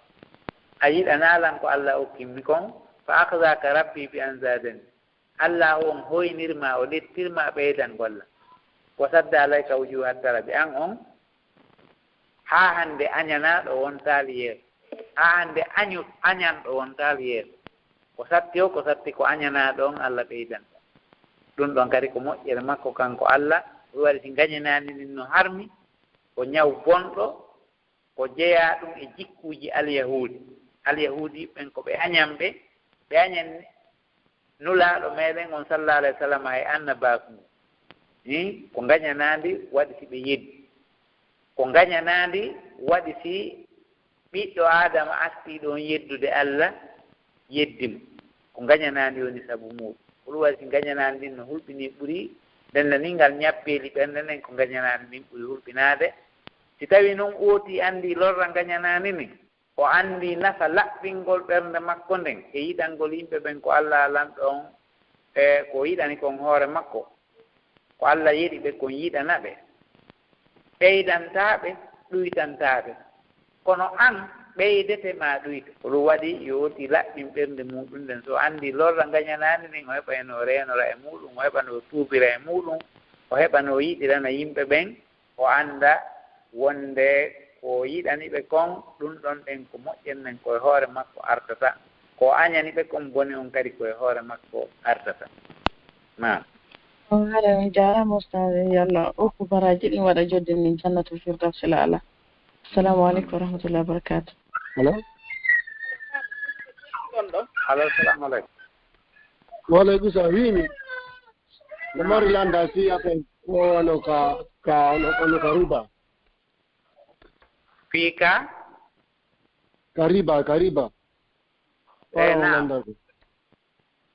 A yiɗanaa lan ko Allah okki mi kon, fa akhzaka rabbi bi an zadani. Allaahu on hoynir ma, o lettir ma ɓeydangol lan. Ko sadda alayka wujuhat talabi, an on, haa hannde añanaaɗo wontaali yeeso. Haa hannde añu-, añanɗo wontaali yeeso. Ko satti o, ko satti ko añanaaɗo on, Allah ɓeydanta. Ɗun ɗon kadi ko moƴƴere makko kanko Allah. Ɗun waɗi si ngañanaandi ndin no harmi, ko ñaw bonɗo, ko jeyaa ɗun e jikkuuji Alyahuudi. Alyahuudi ɓen ko ɓe añanɓe, ɓe añan Nulaaɗo meɗen on, sallallahu alayhi wa sallam, e annabaaku ngun. Hin, ko ngañanaandi waɗi si ɓe yeddi. Ko ngañanaandi waɗi si ɓiɗɗo Aadama artii ɗon yeddude Allah, yeddi mo. Ko ngañanaandi woni sabu muuɗum. Ko ɗum waɗi si ngañanaandi ndin no hulɓinii ɓuri denndaningal ñabbeeli ɓernde nden, ko ngañanaandi ndin ɓuri hulɓinaade. Si tawii non ootii anndii lorra ngañanaandi ndin, o anndii nafa laɓɓingol ɓernde makko nden e yiɗangol yimɓe ɓen ko Allah lanɗo on, e ko yiɗani kon hoore makko. Ko Allah yeɗi ɓe kon yiɗana ɓe. Ɓeydantaa ɓe, ɗuytantaa ɓe. Kono an, ɓeydete maa ɗuyte. Ko ɗum waɗi yo ootii laɓɓin ɓernde muuɗum nden. So o anndii lorra ngañanaandi ndin, o heɓa no reenora e muuɗum, o heɓa no tuubira e muuɗum, o heɓa no yiɗirana yimɓe ɓen, o annda wonde ko yiɗani ɓe kon, ɗum ɗon ɗen ko moƴƴen nden ko e hoore makko artata, ko añani ɓe kon boni on kadi ko e hoore makko artata. Naam. On hare on jaaraama ustaz, yo Allah okku baraaji ɗin waɗa jodde min jannatul firdawsi l a'la. Assalamu aleykum wa rahmatullahi wa barakatuh. Allo? Allo, assalamu aleykum. Wa aleykum salam. Wiimi, no mari landa si afen ko ono ka, ka, ono, ono ka riba. Fii ka? Ka riba, ka riba. Eh, naam.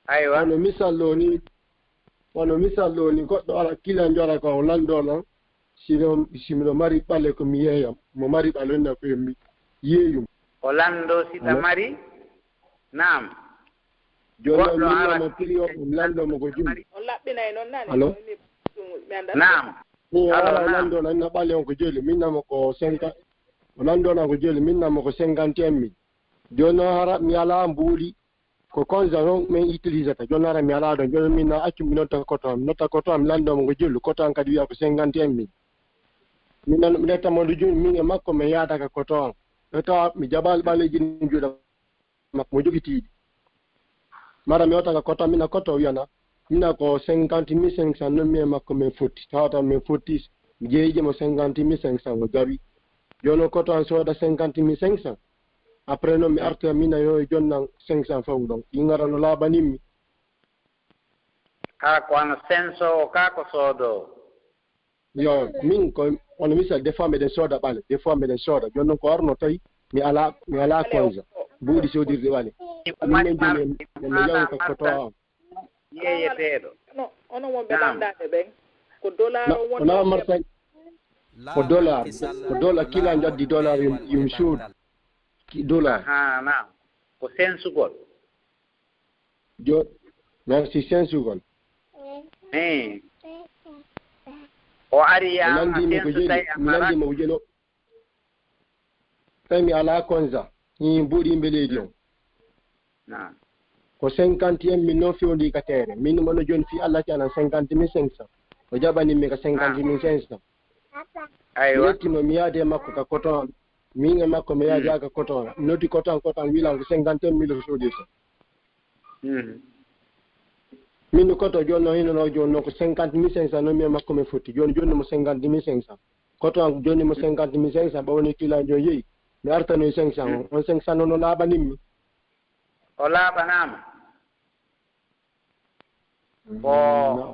Aywa. Wano misal ɗo ni, wano misal ɗo ni, goɗɗo ara, kilanjo ara ko o lanndo lan, si ɗo, si miɗo mari ɓale ko mi yeeyam, mo mari ɓale wonda ko mi yeeyum. O lanndo si ɗa mari? Naam. Jooni o, goɗɗo ara, minnamo prix o, mi lanndo mo ko jumɗi. On laɓɓinay noon nani? Allo? Mi, mi anndaa. Naam. Ɗum o ara, o lanndo lan, na ɓale on ko joli, minnamo ko cinquante, o lanndo lan ko joli, minnamo ko cinquante et un mille. Jooni noon hara mi alaa mbuuɗi, ko konza noon min utilisata. Jooni hara mi alaa ɗoon. Jooni min na accu mi notta koto am. Mi notta koto am, mi lanndoo mo ko jelu. Koto am kadi wiya ko cinquante et un mille. Min noon mi netta mo ndu jooni, min e makko min yaada ka koto am. Ɓe tawa mi jaɓaali ɓaleeji ɗi juuɗe makko, mo jogitiiɗi. Mara mi wota ka koto am, mina koto wiyana, mina ko cinquante mille cinq cents, noon mi e makko min fotti. Tawata min fotti, mi jeeyi mo cinquante mille cinq cents, o jaɓi. Jooni o koto am sooda cinquante mille cinq cents. Après noon mi arta, mina yo e jonnan cinq cents fof ɗon. Ɗi ngara no laaɓanimmi. Kaa ko ano sensoowo, kaa ko soodoowo? Yo, min ko, wano misal, des fois miɗen sooda ɓale, des fois miɗen sooda. Jooni noon ko arno tawi mi alaa, mi alaa konza. Buuɗi soodirde ɓale. Min joni en, en yawi ko koto am. Yeeyeteeɗo. No, onon wonɓe lanndaaɓe ɓen, ko dollar on woni wonaa marsa, ko dollar, ko dollar, kila njaddi dollar yum, yum suud. Ki dollar. Haa, naam. Ko sensugol. Jo, merci, sensugol. Eh. O ari ya mi lanndii mo ko jeni, mi lanndii mo ko jeni. Tawi mi alaa konsa, mi buuɗi yimɓe leydi on. Ko cinquante en min noon fewndi ka teere. Min mo no jooni fii Allah canan cinquante mille cinq cents. O jaɓani mi ka cinquante mille cinq cents. Mi yetti mo, mi yaadi e makko ka coton. Min e makko mi yaadi ka coton. Mi noddi coton, coton wilan ko cinquante mille ko soodi so. Min no koto jooni noon hino no jooni noon ko cinquante mille cinq cents noon mi e makko min fotti. Jooni jooni mo cinquante mille cinq cents. Koto an jonni mo cinquante mille cinq cents, ɓawni kila jo yehi. Mi artanoy cinq cents on. On cinq cents noon no laaɓanin mi. O laaɓanaama. Ko,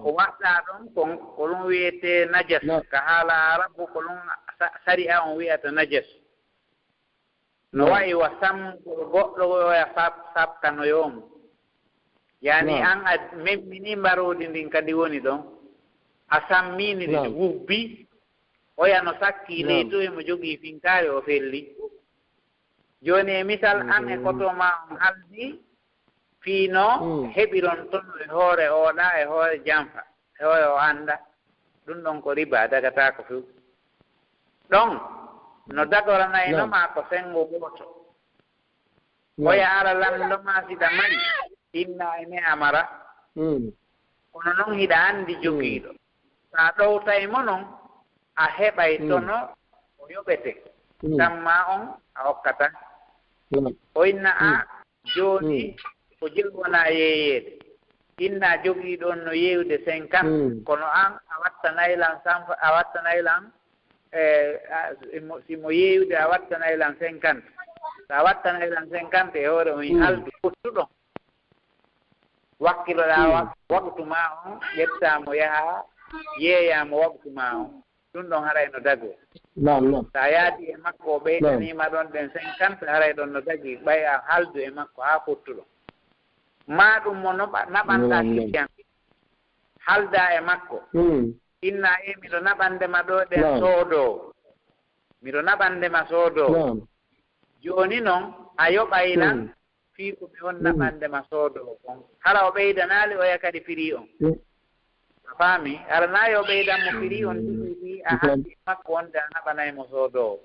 ko waɗɗaa ɗon kon, ko ɗum wiyetee najas. Ka haala Arabu, ko ɗum sa-, sariya on wiyata najas. No wayi wa sammugol goɗɗo oya sab-, sabkanoyoo mo. Yaani an a memminii mbaroodi ndin kadi woni ɗon. A sammiini ndi wubbi. Oya no sakkii ley to himo jogii finkaari o felli. Jooni e misal an e koto maa on haldi fii no heɓiron tono e hoore oɗa e hoore janfa. E hoore o annda. Ɗum ɗon ko riba, dagataako few. Ɗon no dagoranayno ma ko senngo gooto. Oya ara lanndo ma siɗa mari, inna e me a mara. Kono noon hiɗa anndi jogiiɗo. So a ɗowtay mo noon, a heɓay tono o yoɓete. Samma on a okkata. O inna a Jooni, ko jelu wonaa yeeyeede. Inna jogiiɗo on no yeeyude cinquante, kono an a wattanay lan cent, a wattanay lan, eh, a, si mo, si mo yeeyude a wattanay lan cinquante. So a wattanay lan cinquante e hoore on, haldu fottuɗon. Wakkiloɗaa wa-, waktu maa on, ƴettaa mo yaha, yeeyaa mo waktu maa on. Ɗum ɗon haray no dagoo. Naam, naam. So a yaadi e makko, o ɓeydaniima ɗon ɗen cinquante, haray ɗon no dagii, ɓay a haldu e makko haa fottuɗon. Maa ɗum mo noɓa-, naɓanɗaa sikki an, haldaa e makko. Inna e miɗo naɓande ma ɗoo ɗen soodoowo. Miɗo naɓande ma soodoowo. Jooni non, a yoɓay lan fii ko mi wonna ɓannde ma soodoowo kon. Hara o ɓeydanaali oya kadi firi on. A faami? Hara naa yo ɓeydan mo firi on tigi fii a haldi e makko wonde a naɓanay mo soodoowo.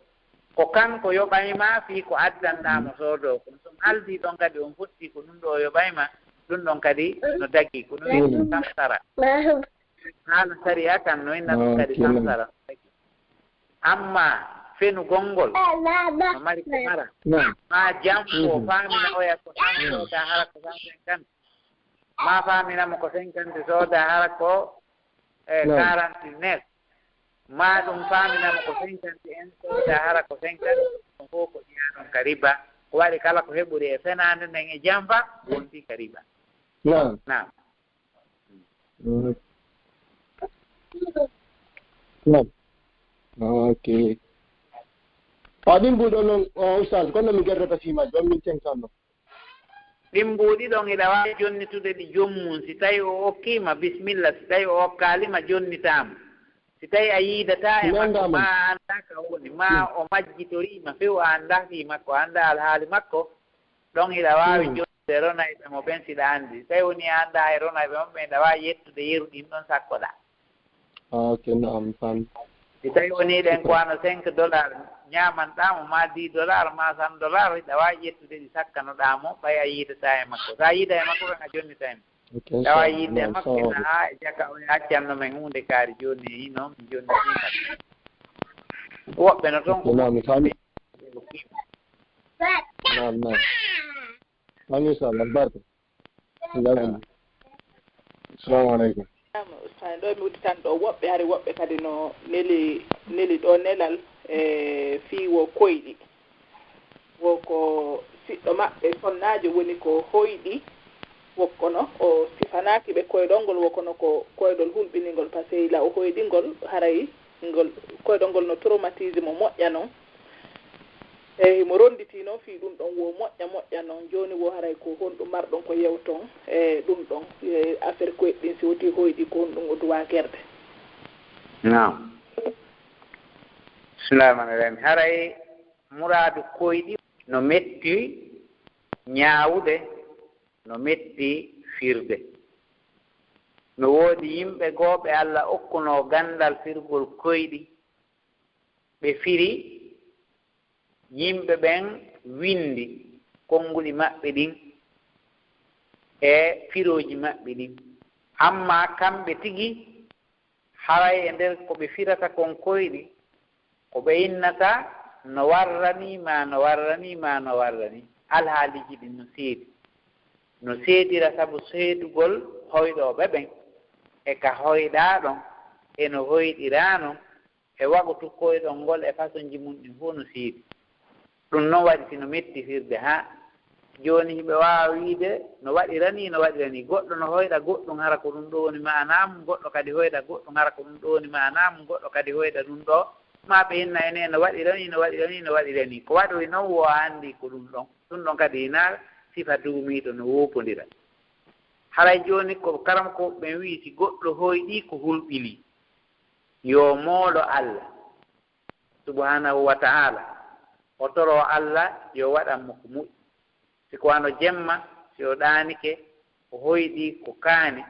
Ko kanko yoɓay ma fii ko addanɗaa mo soodoowo kon. So on haldii ɗon kadi on fotti ko ɗum ɗo o yoɓay ma, ɗum ɗon kadi no dagii. Ko no wi'etee samsara. Haala sariya kan no inna ɗum kadi samsara. Amma fenugol ngol no mari ko mara. Maa janfo faamina oya ko cent sooda hara ko cent cinquante. Maa faamina mo ko cinquante sooda hara ko, eh, quarante-neuf. Maa ɗum faamina mo ko cinquante en sooda hara ko cinquante. Ɗum fof ko jeyaa ɗon ka riba. Ko waɗi kala ko heɓori e fenaande nden e janfa, wonti ka riba. Naam. Naam. Mm. Naam. Ok. A ɗin mbuuɗo noon, o, Oustaz, kono mi gertata fii majji, on min cinq cents noon. Ɗin mbuuɗi ɗon hiɗa waawi jonnitude ɗi joom mum. Si tawi o okkiima, bismilla. Si tawi o okkaali ma, jonnitaa mo. Si tawi a yiidataa e makko, maa a anndaa ka woni, maa o majjitoriima few, a anndaa fii makko, a anndaa alhaali makko, ɗon hiɗa waawi jonnude ronayɓe mo ɓen siɗa anndi. Si tawi wonii a anndaa e ronayɓe mo ɓen, hiɗa waawi yettude yeru ɗin ɗon sakkoɗaa. Ah, ok, naam, mi faami. Si tawi wonii ɗen ko wano cinq dollars ñaamanɗaa mo, maa dix dollars, maa cent dollars, hiɗa waawi ƴettude ɗi sakkanoɗaa mo, ɓay a yiidataa e makko. So a yiidaa e makko kan, a jonnitay mo. Ok, tawa yiide makko ina haa e jaka o accanno men huunde kaari jooni e hino mi jonnitiima. Woɓɓe no toon ko naam, mi faami. Naam, naam. Machallah, barka. Salamu aleykum. Ustaz, ɗo mi udditan ɗo woɓɓe, hari woɓɓe kadi no neli, neli ɗo nelal e fii wo koyɗi. Wo ko siɗɗo maɓɓe sonnaajo woni ko hoyɗi, wo kono o sifanaaki ɓe koyɗol ngol, wo kono ko koyɗol hulɓiningol, paseyla o hoyɗi ngol, haray ngol koyɗol ngol no traumatisé mo moƴƴa non. Eyi, himo ronnditii noon fii ɗum ɗon, wo moƴƴa moƴƴa noon. Jooni wo haray ko honɗum marɗon ko yewton e ɗum ɗon, e affaire koyɗe ɗin, si wotii hoyɗi, ko honɗum o duwaa gerde? Naam. Bismillaahi rahmaani rahiim. Haray muraadu koyɗi no metti ñaawude, no metti firde. No woodi yimɓe goo ɓe Alla okkunoo ganndal firgol koyɗi, ɓe firi, yimɓe ɓen winndi konguɗi maɓɓe ɗin e firooji maɓɓe ɗin. Ammaa kamɓe tigi, haray e nder ko ɓe firata kon koyɗi, ko ɓe innata no warra nii, maa no warra nii, maa no warra nii. Alhaaliiji ɗin no seedi. No seedira sabu seedugol hoyɗooɓe ɓen, e ka hoyɗaa ɗon, e no hoyɗiraa non, e wagutu koyɗol ngol e façonji mun ɗin fow no seedi. Ɗum non waɗi si no metti firde, haa jooni hiɓe waawa wiide no waɗira nii, no waɗira nii. Goɗɗo no hoyɗa goɗɗum, hara ko ɗum ɗoo woni maanaa mum, goɗɗo kadi hoyɗa goɗɗum, hara ko ɗum ɗoo woni maanaa mum, goɗɗo kadi hoyɗa ɗum ɗoo. Maa ɓe inna ene no waɗira nii, no waɗira nii, no waɗira nii. Ko waɗoyi non wo a anndi ko ɗum ɗon. Ɗum ɗon kadi hinaa sifa duumiiɗo no woopondira. Haray jooni ko karamokooɓe ɓen wi'i, si goɗɗo hoyɗii ko hulɓinii, yo moolo Alla subhaanahu wa ta'aala, o toroo Alla yo waɗan mo ko moƴƴi. Si ko wano jemma, si o ɗaanike, o hoyɗii ko kaani,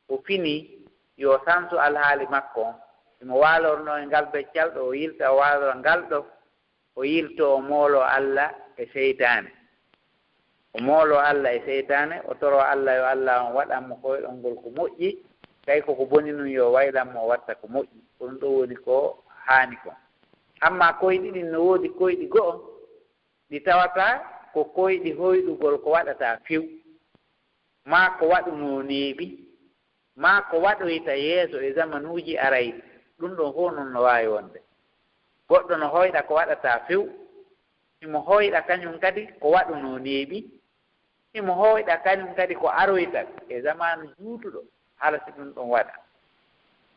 o finii, yo sansu alhaali makko on. Himo waalornoo e ngal beccal ɗo, o yilta o waalora ngal ɗo, o yiltoo o mooloo Alla e seytaane. O mooloo Alla e seytaane, o toroo Alla yo Alla on waɗan mo koyɗol ngol ko moƴƴi, tawi ko ko boni nun yo waylan mo o watta ko moƴƴi. Ko ɗum ɗoo woni ko haani kon. Ammaa koyɗi ɗin, no woodi koyɗi go'o ɗi tawata ko koyɗi hoyɗugol ko waɗataa few, maa ko waɗunoo neeɓi, maa ko waɗoyta yeeso e zamanuuji arayɗi. Ɗum ɗon fow non no waawi wonde. Goɗɗo no hoyɗa ko waɗataa few, himo hoyɗa kañum kadi ko waɗunoo neeɓi, himo hoyɗa kañum kadi ko aroyta e zamaanu juutuɗo, hala si ɗum ɗon waɗa.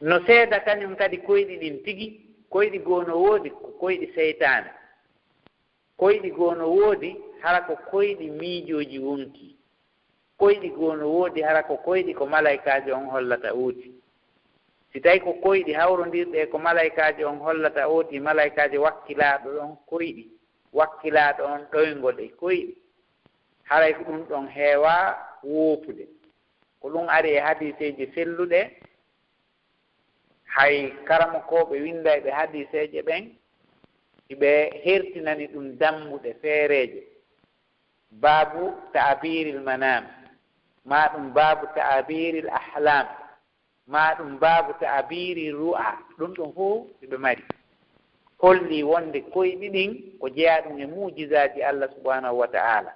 No seeda kañum kadi koyɗi ɗin tigi, koyɗi goo no woodi ko koyɗi seytaane. Koyɗi goo no woodi hara ko koyɗi miijooji wonkii. Koyɗi goo no woodi hara ko koyɗi ko malaykaajo on hollata ooti. Si tawi ko koyɗi hawrondirɗe e ko malaykaajo on hollata ooti, malaykaajo wakkilaaɗo ɗon koyɗi, wakkilaaɗo on ɗoyngol e koyɗi, haray ko ɗum ɗon heewaa woopude. Ko ɗum ari e hadiiseeji selluɗe, hay karamokooɓe winndayɓe hadiiseeje ɓen, hiɓe hertinani ɗum dammuɗe feereeje. Baabu ta'abiiril manaam, maa ɗum baabu ta'abiiril ahlaam, maa ɗum baabu ta'abiiril ru'aa. Ɗum ɗum fow hiɓe mari. Holli wonde koyɗi ɗin ko jeyaa ɗum e mu'jizaaji Alla subhaanahu wa ta'aala.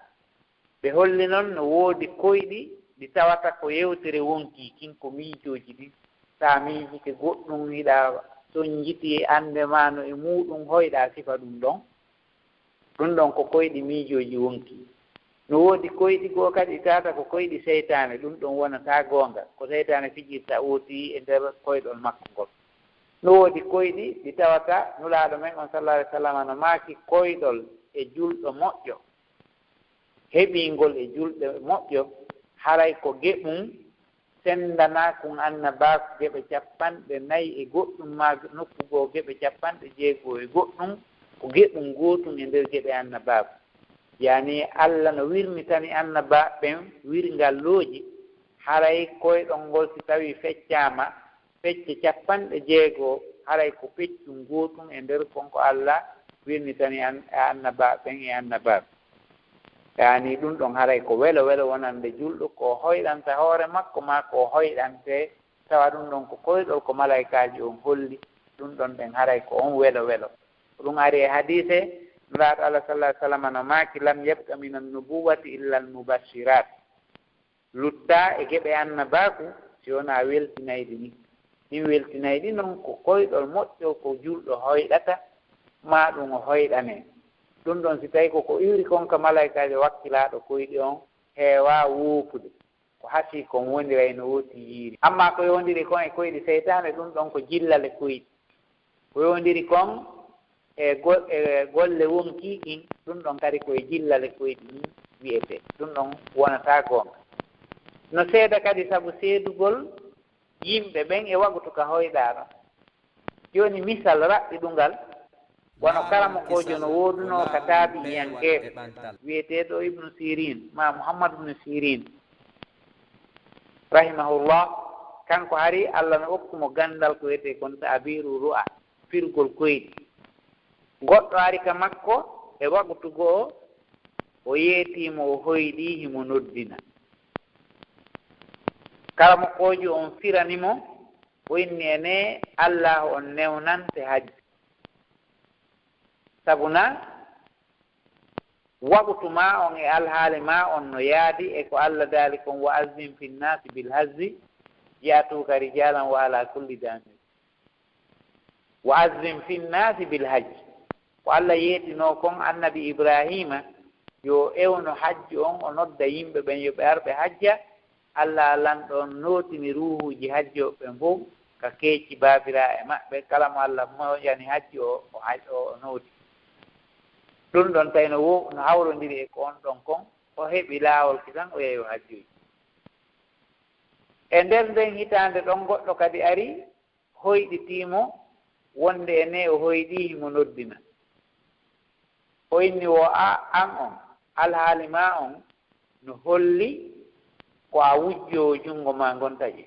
Ɓe holli non no woodi koyɗi ɗi tawata ko yewtere wonkii kin, ko miijooji ɗin. Sa miijike goɗɗum, hiɗa sonjiti annde maa no e muuɗum, hoyɗa sifa ɗum ɗon. Ɗum ɗon ko koyɗi miijooji wonkii. No woodi koyɗi goo kadi ɗi tawata ko koyɗi seytaane, ɗum ɗon wonataa goonga. Ko seytaane fijirta ooti e nder koyɗol makko ngol. No woodi koyɗi ɗi tawata Nulaaɗo men on, sallallahu alaihi wasallam, no maaki, koyɗol e julɗo moƴƴo, heɓingol e julɗo moƴƴo, haray ko geɓum sendanaa kun annabaaku geɓe capanɗe nayi e goɗɗum, maa nokku goo geɓe capanɗe jeego e goɗɗum, ko geɓum gootum e nder geɓe annabaaku. Yani, Alla no wirnitani annabaaɓe ɓen wirngallooji, haray koyɗol ngol, si tawii feccaama, pecce capanɗe jeego, haray ko peccun gootun e nder kon ko Alla wirnitani an, e annabaaɓe ɓen e annabaaɓe. Yani ɗum ɗon haray ko welo welo wonande julɗo, ko o hoyɗanta hoore makko maa ko o hoyɗante, tawa ɗum ɗon ko koyɗol ko malaykaaji on holli, ɗum ɗon ɗen haray ko on welo welo. Ko ɗum ari e hadiise, Nulaaɗo Alla sallallahu alaihi wasallam no maaki, "Lam yabqa minan nubuwwati illa al mubashirat." Luttaa e geɓe annabaaku si wonaa weltinayɗi ni. Ɗin weltinayɗi non ko koyɗol moƴƴo ko julɗo hoyɗata, maa ɗum o hoyɗanee. Ɗum ɗon si tawi ko ko iwri kon ka malaykaajo wakkilaaɗo koyɗi on, heewaa woopude. Ko hasii kon woniray no wooti yiiri. Ammaa ko yowondiri kon e koyɗi seytaane, ɗum ɗon ko jillale koyɗi. Ko yowondiri kon e go-, e golle wonkii ɗin, ɗum ɗon kadi ko e jillale koyɗi ɗin wiyetee. Ɗum ɗon wonataa goonga. No seeda kadi sabu seedugol yimɓe ɓen e wagutu ka hoyɗaa ɗon. Jooni misal raɓɓiɗungal, wano karamokoojo no woodunoo ka taabi'iyankeeɓe wiyeteeɗo Ibnu Sirin, ma Muhammad Ibnu Sirin, rahimahullah, kanko hari Alla no okku mo ganndal ko wiyetee kon ta'biiru ru'a, firgol koyɗi. Goɗɗo ari ka makko e wagutu go'o, o yeetii mo, o hoyɗii, himo noddina. Karamokoojo on firani mo, o inni, enee, Allaahu on newnante hajju. Sabu na wagutu maa on e alhaali maa on no yaadi e ko Alla daali kon, "Wa azzim fin naasi bil hajji ya'tuuka rijaalan wa alaa kulli daamir." "Wa azzim fin naasi bil hajji." Ko Alla yeetinoo kon Annabi Ibraahiima, yo ewno hajju on, o nodda yimɓe ɓen yo ɓe ar ɓe hajja. Alla Lanɗo on nootini ruuhuuji hajjooɓe ɓen fow ka keeci baabiraaɓe maɓɓe. Kala mo Alla moƴani hajju o, o haj-, o, o nooti. Ɗum ɗon tawi no wo-, no hawrondiri e ko on ɗon kon, o heɓi laawol kisan, o yehi o hajjoyi. E nder nden hitaande ɗon, goɗɗo kadi ari, hoyɗitii mo wonde enee o hoyɗii, himo noddina. O inni, "Wo a, an on, alhaali maa on no holli ko a wujjoowo junngo maa ngon taƴi."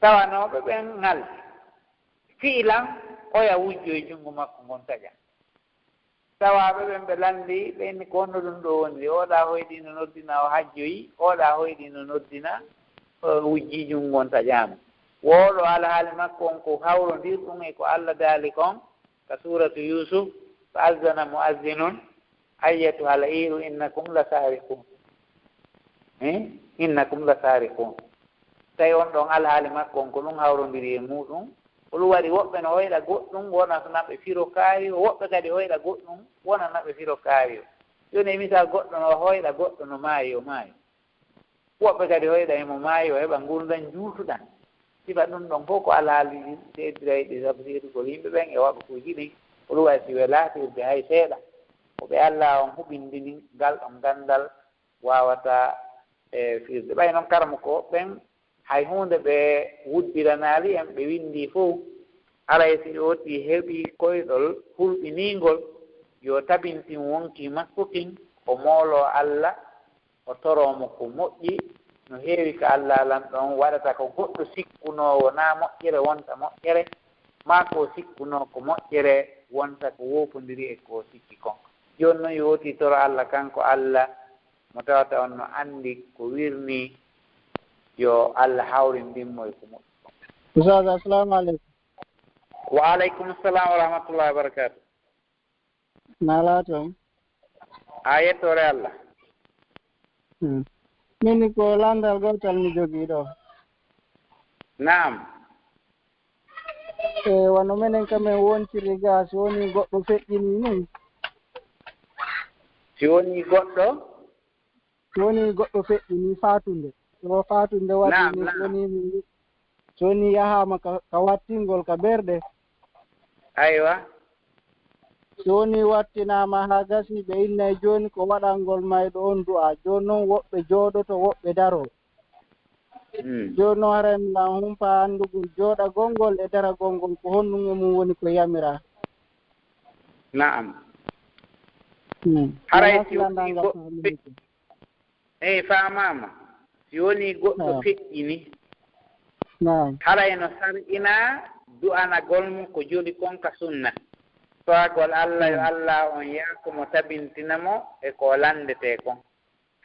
Tawanooɓe ɓen ŋalɗi, "Fi'ilan, oya wujjoyi junngo makko ngon taƴa." Tawaaɓe ɓen ɓe lanndii, ɓe inni, "Ko honno ɗum ɗoo woniri? Oɗaa hoyɗii no noddina, o hajjoyi, oɗaa hoyɗii no noddina, o wujjii junngo ngon taƴaama." Wo ɗoo alhaali makko on ko hawrondirɗum e ko Alla daali kon ka suuratu Yuusuf, "Fa azzana mu'azzinun ayyatuhal iiru innakum la saariqun." Eh? "Innakum la saariqun." Tawi on ɗon alhaali makko on ko ɗum hawrondiri e muuɗum. Ko ɗum waɗi woɓɓe no hoyɗa goɗɗum wona so naɓe firo kaayo, woɓɓe kadi hoyɗa goɗɗum wona naɓe firo kaayo. Jooni e misal, goɗɗo no hoyɗa goɗɗo no maayi, o maayi. Woɓɓe kadi hoyɗa himo maayi, o heɓa ngurndan juutuɗan. Sifa ɗum ɗon fof ko alhaali ɗin seedirayɗi sabu seedugol yimɓe ɓen e waɗukuuji ɗin. Ko ɗum waɗi si welaa firde hay seeɗa. Ko ɓe Alla on huɓindini ngal ɗon ganndal waawataa, e, firde. Ɓay non karamoko ɓen hay huunde ɓe wuddiranaali en, ɓe winndii fow. Haray si o tii heɓii koyɗol hulɓiniingol, yo tabintin wonkii makko kin, o mooloo Alla, o toroo mo ko moƴƴi, no heewi ka Alla Lanɗo on waɗata ko goɗɗo sikkunoo wonaa moƴƴere wonta moƴƴere, maa ko o sikkunoo ko moƴƴere wonta ko woofondiri e ko o sikki kon. Jooni non yo o tii toro Alla, kanko Alla mo tawata on no anndi ko wirnii, yo Alla hawrindin mo e ko moƴƴi kon. Ustaz, assalamu aleykum. Wa aleykum salam wa rahmatullahi wa barakatuh. Na laato? A yettoore Alla. Hmm. Min ko landal gootal mi jogii ɗo. Naam. E, wano menen ka men wontiri ga, si woni goɗɗo feƴƴini ni. Si woni goɗɗo? Si woni goɗɗo feƴƴini fatunde. Yo fatunde waɗi Naam, ni, si naam. woni mi, si woni yahaama ka, ka wattingol ka berɗe. Aywa. Si woni wattinaama haa gasi, ɓe innay jooni ko waɗangol mayɗo on du'a. Jooni non woɓɓe jooɗoto, woɓɓe daroo. Mm. Jooni non haray mi lan humpa anndugol jooɗagol ngol e daragol ngol ko honɗum e mum woni ko yamiraa. Naam. Mm. Haray Wala si wonii lanndal goɗɗo ngal fe-, faamini ko. Eey, faamaama. Si wonii goɗɗo Naam. feƴƴini, Naam. haray no sar'inaa du'anagol mo ko joli kon ka sunna. To'agol Alla, yo Naam. Alla on yaafo mo, tabintina mo e ko lanndetee kon.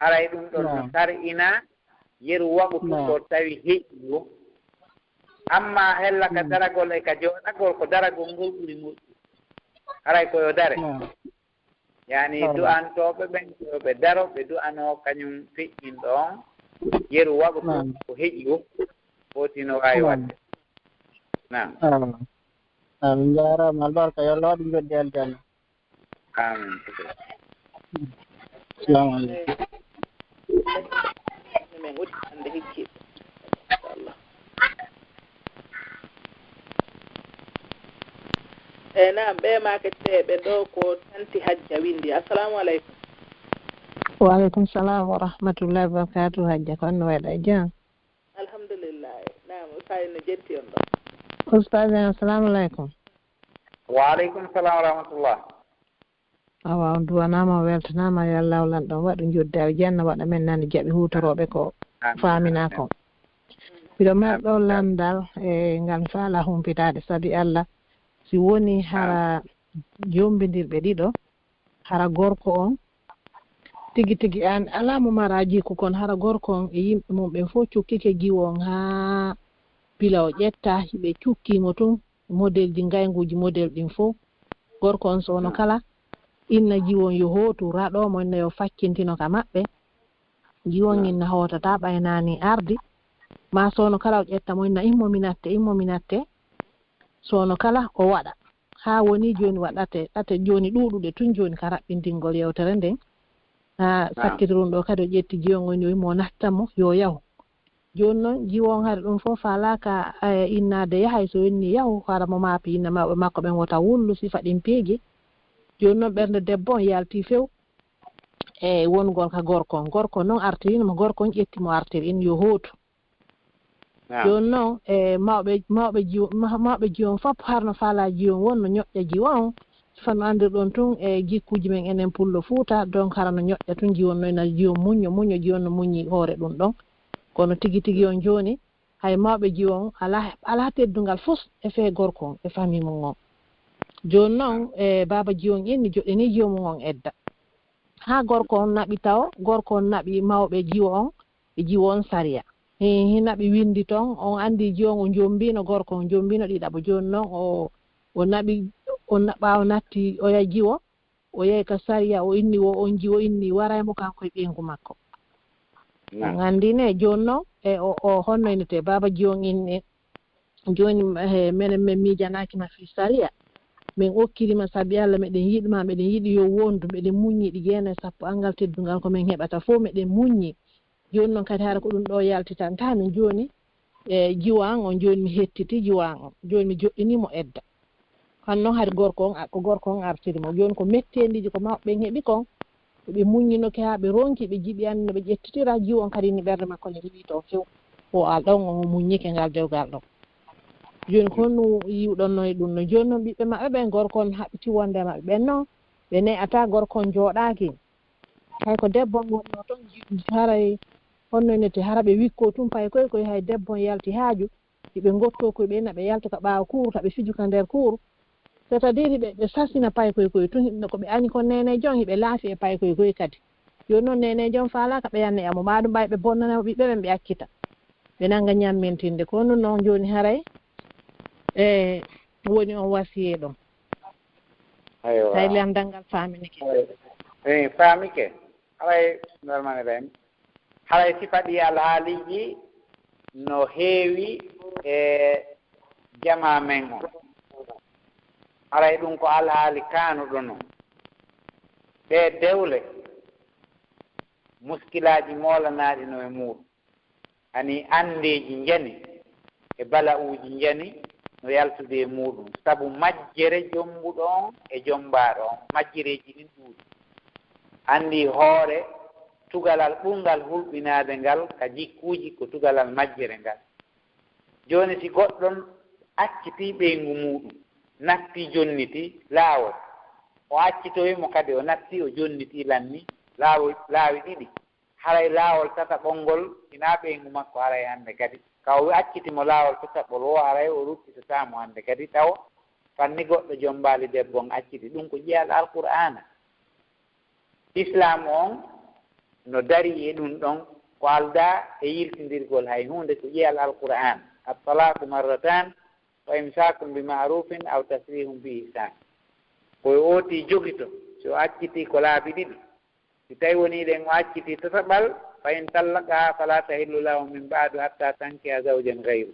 Haray ɗum ɗon no Naam. sar'inaa yeru waɓutu Naam. ko tawi heƴi wo. Amma hella ka Mm. daragol e ka jooɗagol, ko daragol ngol ɓuri moƴƴude. Haray ko yo dare. Naam. Yani Naam. du'antooɓe ɓen, ko yo ɓe daro, ɓe du'anoo kañum feƴƴinɗo on, yeru waɓutu Naam. ko heƴi wo, foti no waawi Naam. waɗde. Naam. Naam. Naam, min njaaraama, albarka, yo Allah waɗu njoɗɗi aljanna. Amin. Salamu aleykum. Min uddi hannde hikki. Inchallah. E naam, ɓe maake teeɓe ɗo ko Tanti Hajja windi. Assalamu aleykum. Wa aleykum salam wa rahmatullahi wa barakatuh. Hajja, ko honno waɗa e jam? Alhamdulillah. Naam, Oustaz no jetti on ɗo. Oustaz, assalamu aleykum. Wa aleykum salam wa rahmatullah. Awa, on duwanaama, o weltanaama, yo Allah lanɗo waɗu njoddi aljanna, waɗa men nani jaɓi huutorooɓe ko faaminaa ko. Mbiɗo mari ɗo lanndal e ngal mi faalaa humpitaade, sabi Allah, si wonii hara jombindirɓe ɗiɗo, hara gorko on, tigi tigi an alaa mo maraa jikku, kono hara gorko on e yimɓe mum ɓen fof cukkike jiwo on haa bila o ƴetta, hiɓe cukkii mo tun, modelji, ngaynguuji model ɗin fof. Gorko on, so wonno kala inna jiwo on yo hootu, raɗo mo inna yo faccintino ka maɓɓe. Jiwo on inna hootata ɓay nani ardi. Ma so wonno kala o ƴetta mo inna immo mi natte, immo mi natte. So wonno kala o waɗa. Haa woni jooni waɗate, ɗate jooni ɗuuɗuɗe tun jooni ka raɓɓintingol yewtere nden. Haa sakkiti ɗum ɗo kadi o ƴetti jiwo on o immo o natta mo, yo yahu. Jooni noon, jiwo on hari ɗum fof faalaaka, eh, innaade yahay, so inni yahu, hara mo maapi inna mawɓe makko ɓen wota wullu sifa ɗin piiji. Jooni noon, ɓernde debbo on yalti few e wongol ka gorko on. Gorko on noon artiri mo, gorko on ƴetti mo artiri in yo hootu. Jooni noon, e mawɓe, mawɓe jiwo, ma-, mawɓe jiwo on fof harno faalaa jiwo on won no ñoƴƴa jiwo on. Sifa no anndirɗon tun e jikkuuji men enen Pullo Fuuta, donc hara no ñoƴƴa tun jiwo on no ina jiwo muñño, muñño jiwo on no muññi hoore ɗum ɗon. Kono tigi tigi on jooni, hay mawɓe jiwo on alaa, alaa teddungal fus e fee gorko on, e famille mum on. Jooni noon, e baaba jiwo on inni joɗɗini jiwo mum on edda. Haa gorko on naɓi tawo, gorko on naɓi mawɓe jiwo on, e jiwo on sariya. Hi, hi naɓi windi ton, on anndi jiwo on o jombiino gorko on, jombiino ɗiɗaɓo. Jooni noon o, o naɓi, o na-, ɓaawo natti oya jiwo, o yehi ka sariya, o inni wo on jiwo inni waray mo kanko e ɓeyngu makko. On anndi ne, jooni noon, e o, o honno inete, baaba jiwo on inni, jooni, eh, menen men miijanaaki ma fii sariya. Men okkiri ma sabi Alla, meɗen yiɗi ma, meɗen yiɗi yo wondu, meɗen muññi ɗi jeenayi sappo, anngal teddungal ko men heɓata fof, meɗen muññi. Jooni noon kadi hara ko ɗum ɗo yaltitanta min jooni, e jiwo an on, jooni mi hettiti jiwo an on, jooni mi joɗɗini mo edda. Kono noon hari gorko on, a-, ko gorko on artiri mo. Jooni ko mettendiiji ko mawɓe ɓen heɓi kon, ko ɓe muññinoke haa ɓe ronki, ɓe jiɓi anndi no ɓe ƴettitira jiwo on kadi ni ɓernde makko ne heɓi toon few. O al ɗon, o muññike ngal dewgal ɗon. Jooni ko honno yiwɗon noon e ɗum ɗon? Jooni noon ɓiɓɓe maɓɓe ɓen, gorko on haɓɓiti wonde e maɓɓe ɓen noon, ɓe ne'ataa, gorko on jooɗaaki. Hay ko debbo on wonnoo toon, ji-, haray honno inete, hara ɓe wikkoo tun paykoy koy, hay debbo on yalti haaju, hiɓe ngottoo koy ɓe ina ɓe yalta ka ɓaawo kuuru, ta ɓe fiju ka nder kuuru. C'est-à-dire ɓe, ɓe sasina paykoy koy tun, hiɓe ko ɓe ani kon neeneejo on, hiɓe laafi e paykoy koy kadi. Jooni noon neeneejo on faalaaka ɓe yanne amo, maa ɗum ɓay ɓe bonnana mo ɓiɓɓe ɓen ɓe accita. Ɓe nanga ñammintinde. Kono noon jooni haray, e, woni on wasiyee ɗon. Aywa. Tawi lanndal ngal faaminike. Eyi, faamike. Haray, normal ibrahim. Haray sifa ɗi alhaaliiji no heewi e jamaa men on. Haray ɗum ko alhaali kaanuɗo non. Ɗee dewle, muskilaaji moolanaaɗi no e muuɗum. Ani anndeeji njani e bala'uuji njani no yaltude e muuɗum. Sabu majjere jombuɗo on e jombaaɗo on, majjereeji ɗin ɗuuɗi. Anndi hoore tugalal ɓurngal hulɓinaade ngal ka jikkuuji ko tugalal majjere ngal. Jooni si goɗɗon accitii ɓeyngu muuɗum, nattii jonnitii laawol, o accitoyi mo kadi, o nattii, o jonnitii lanni laawo-, laawi ɗiɗi. Haray laawol tataɓol ngol hinaa ɓeyngu makko haray hannde kadi. Ka o acciti mo laawol tataɓol woo, haray o ruttitotaa mo hannde kadi, tawo fanni goɗɗo jombaali debbo on acciti. Ɗum ko ƴiyal Alqur'aana. Islaam on no darii e ɗum ɗon, ko aldaa e yiltindirgol hay huunde, ko ƴiyal Alqur'aan. At-talaaku marrataan, fa imsaakun bi ma'ruufin aw tasriihun bi ihsaan. Ko o ooti jogito, si o accitii ko laabi ɗiɗi. Si tawi wonii ɗen o accitii tataɓal, fa in tallaqahaa falaa tahillu lahu min ba'du hattaa tankiha zawjan gayru.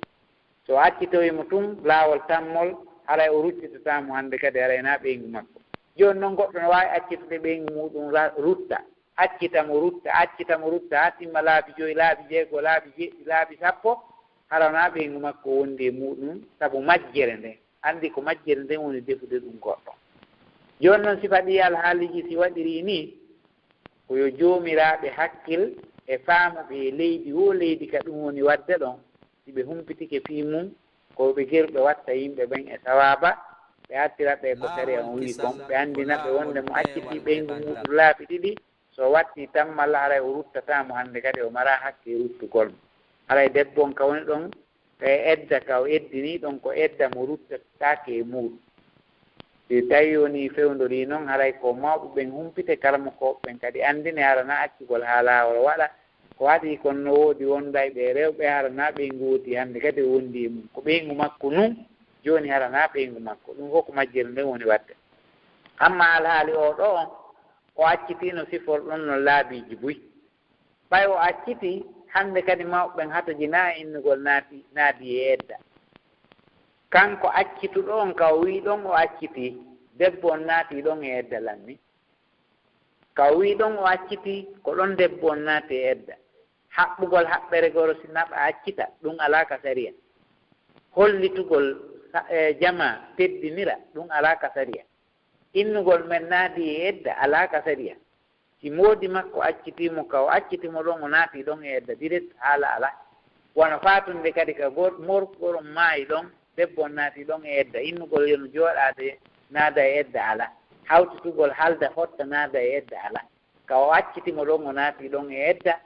So o accitoyi mo tun laawol tammol, haray o ruttitotaa mo hannde kadi, haray naa ɓeyngu makko. Jooni non goɗɗo no waawi accitude ɓeyngu muuɗum ra-, rutta, accita mo rutta, accita mo rutta, haa timma laabi joyi, laabi jeego, laabi jeɗɗi, laabi sappo, hara naa ɓeyngu makko wondi e muuɗum, sabu majjere nden. anndi ko majjere nden woni defude ɗum goɗɗo. Jooni noon, sifa ɗi alhaaliiji si waɗirii nii, ko yo joomiraaɓe hakkil e faamuɓe e leydi woo leydi ka ɗum woni waɗde ɗon, si ɓe humpitike fii mum, ko ɓe geruɓe watta yimɓe ɓen e sawaaba, ɓe artira ɓe ko sariya on wi'i kon, ɓe anndina ɓe wonde mo accitii ɓeyngu muuɗum laabi ɗiɗi, so wattii tammal, haray o ruttataa mo hannde kadi, o maraa hakke e ruttugol mo. Haray debbo on ka woni ɗon e edda ka o eddinii ɗon, ko edda mo ruttataake e muuɗum. Si tawii wonii fewndorii non, haray ko mawɓe ɓen humpite, karamokooɓe ɓen kadi anndine, hara na accugol haa laawol waɗa. Ko adii kon no woodi wonday ɓe rewɓe, hara na ɓeyngu woodi hannde kadi o wondi e mum. Ko ɓeyngu makko nun, jooni hara na ɓeyngu makko. Ɗum fof ko majjere nden woni waɗde. Amma alhaali oo ɗoo on, o accitiino siforɗon no laabiiji buy. Ɓay o accitii, hannde kadi mawɓe ɓen hatojinaa e innugol naati, naadi e edda. Kanko accituɗo on, ka o wi'i ɗon o accitii, debbo on naatii ɗon e edda lanni. Ka o wi'i ɗon o accitii, ko ɗon debbo on naati e edda. Haɓɓugol haɓɓere goro si naɓa accita, ɗum alaa ka sariya. Hollitugol sa-, e, jamaa teddinira, ɗum alaa ka sariya. Innugol men naadi e edda, alaa ka sariya. Si moodi makko accitii mo, ka o accitii mo ɗon, o naatii ɗon e edda direct, haala alaa. Wano faatunde kadi ka gor-, mor-, goron maayi ɗon, debbo on naatii ɗon e edda. Innugol yo no jooɗaade naada e edda alaa. Hawtitugol halda fotta naada e edda alaa. Ka o acciti mo ɗon, o naatii ɗon e edda,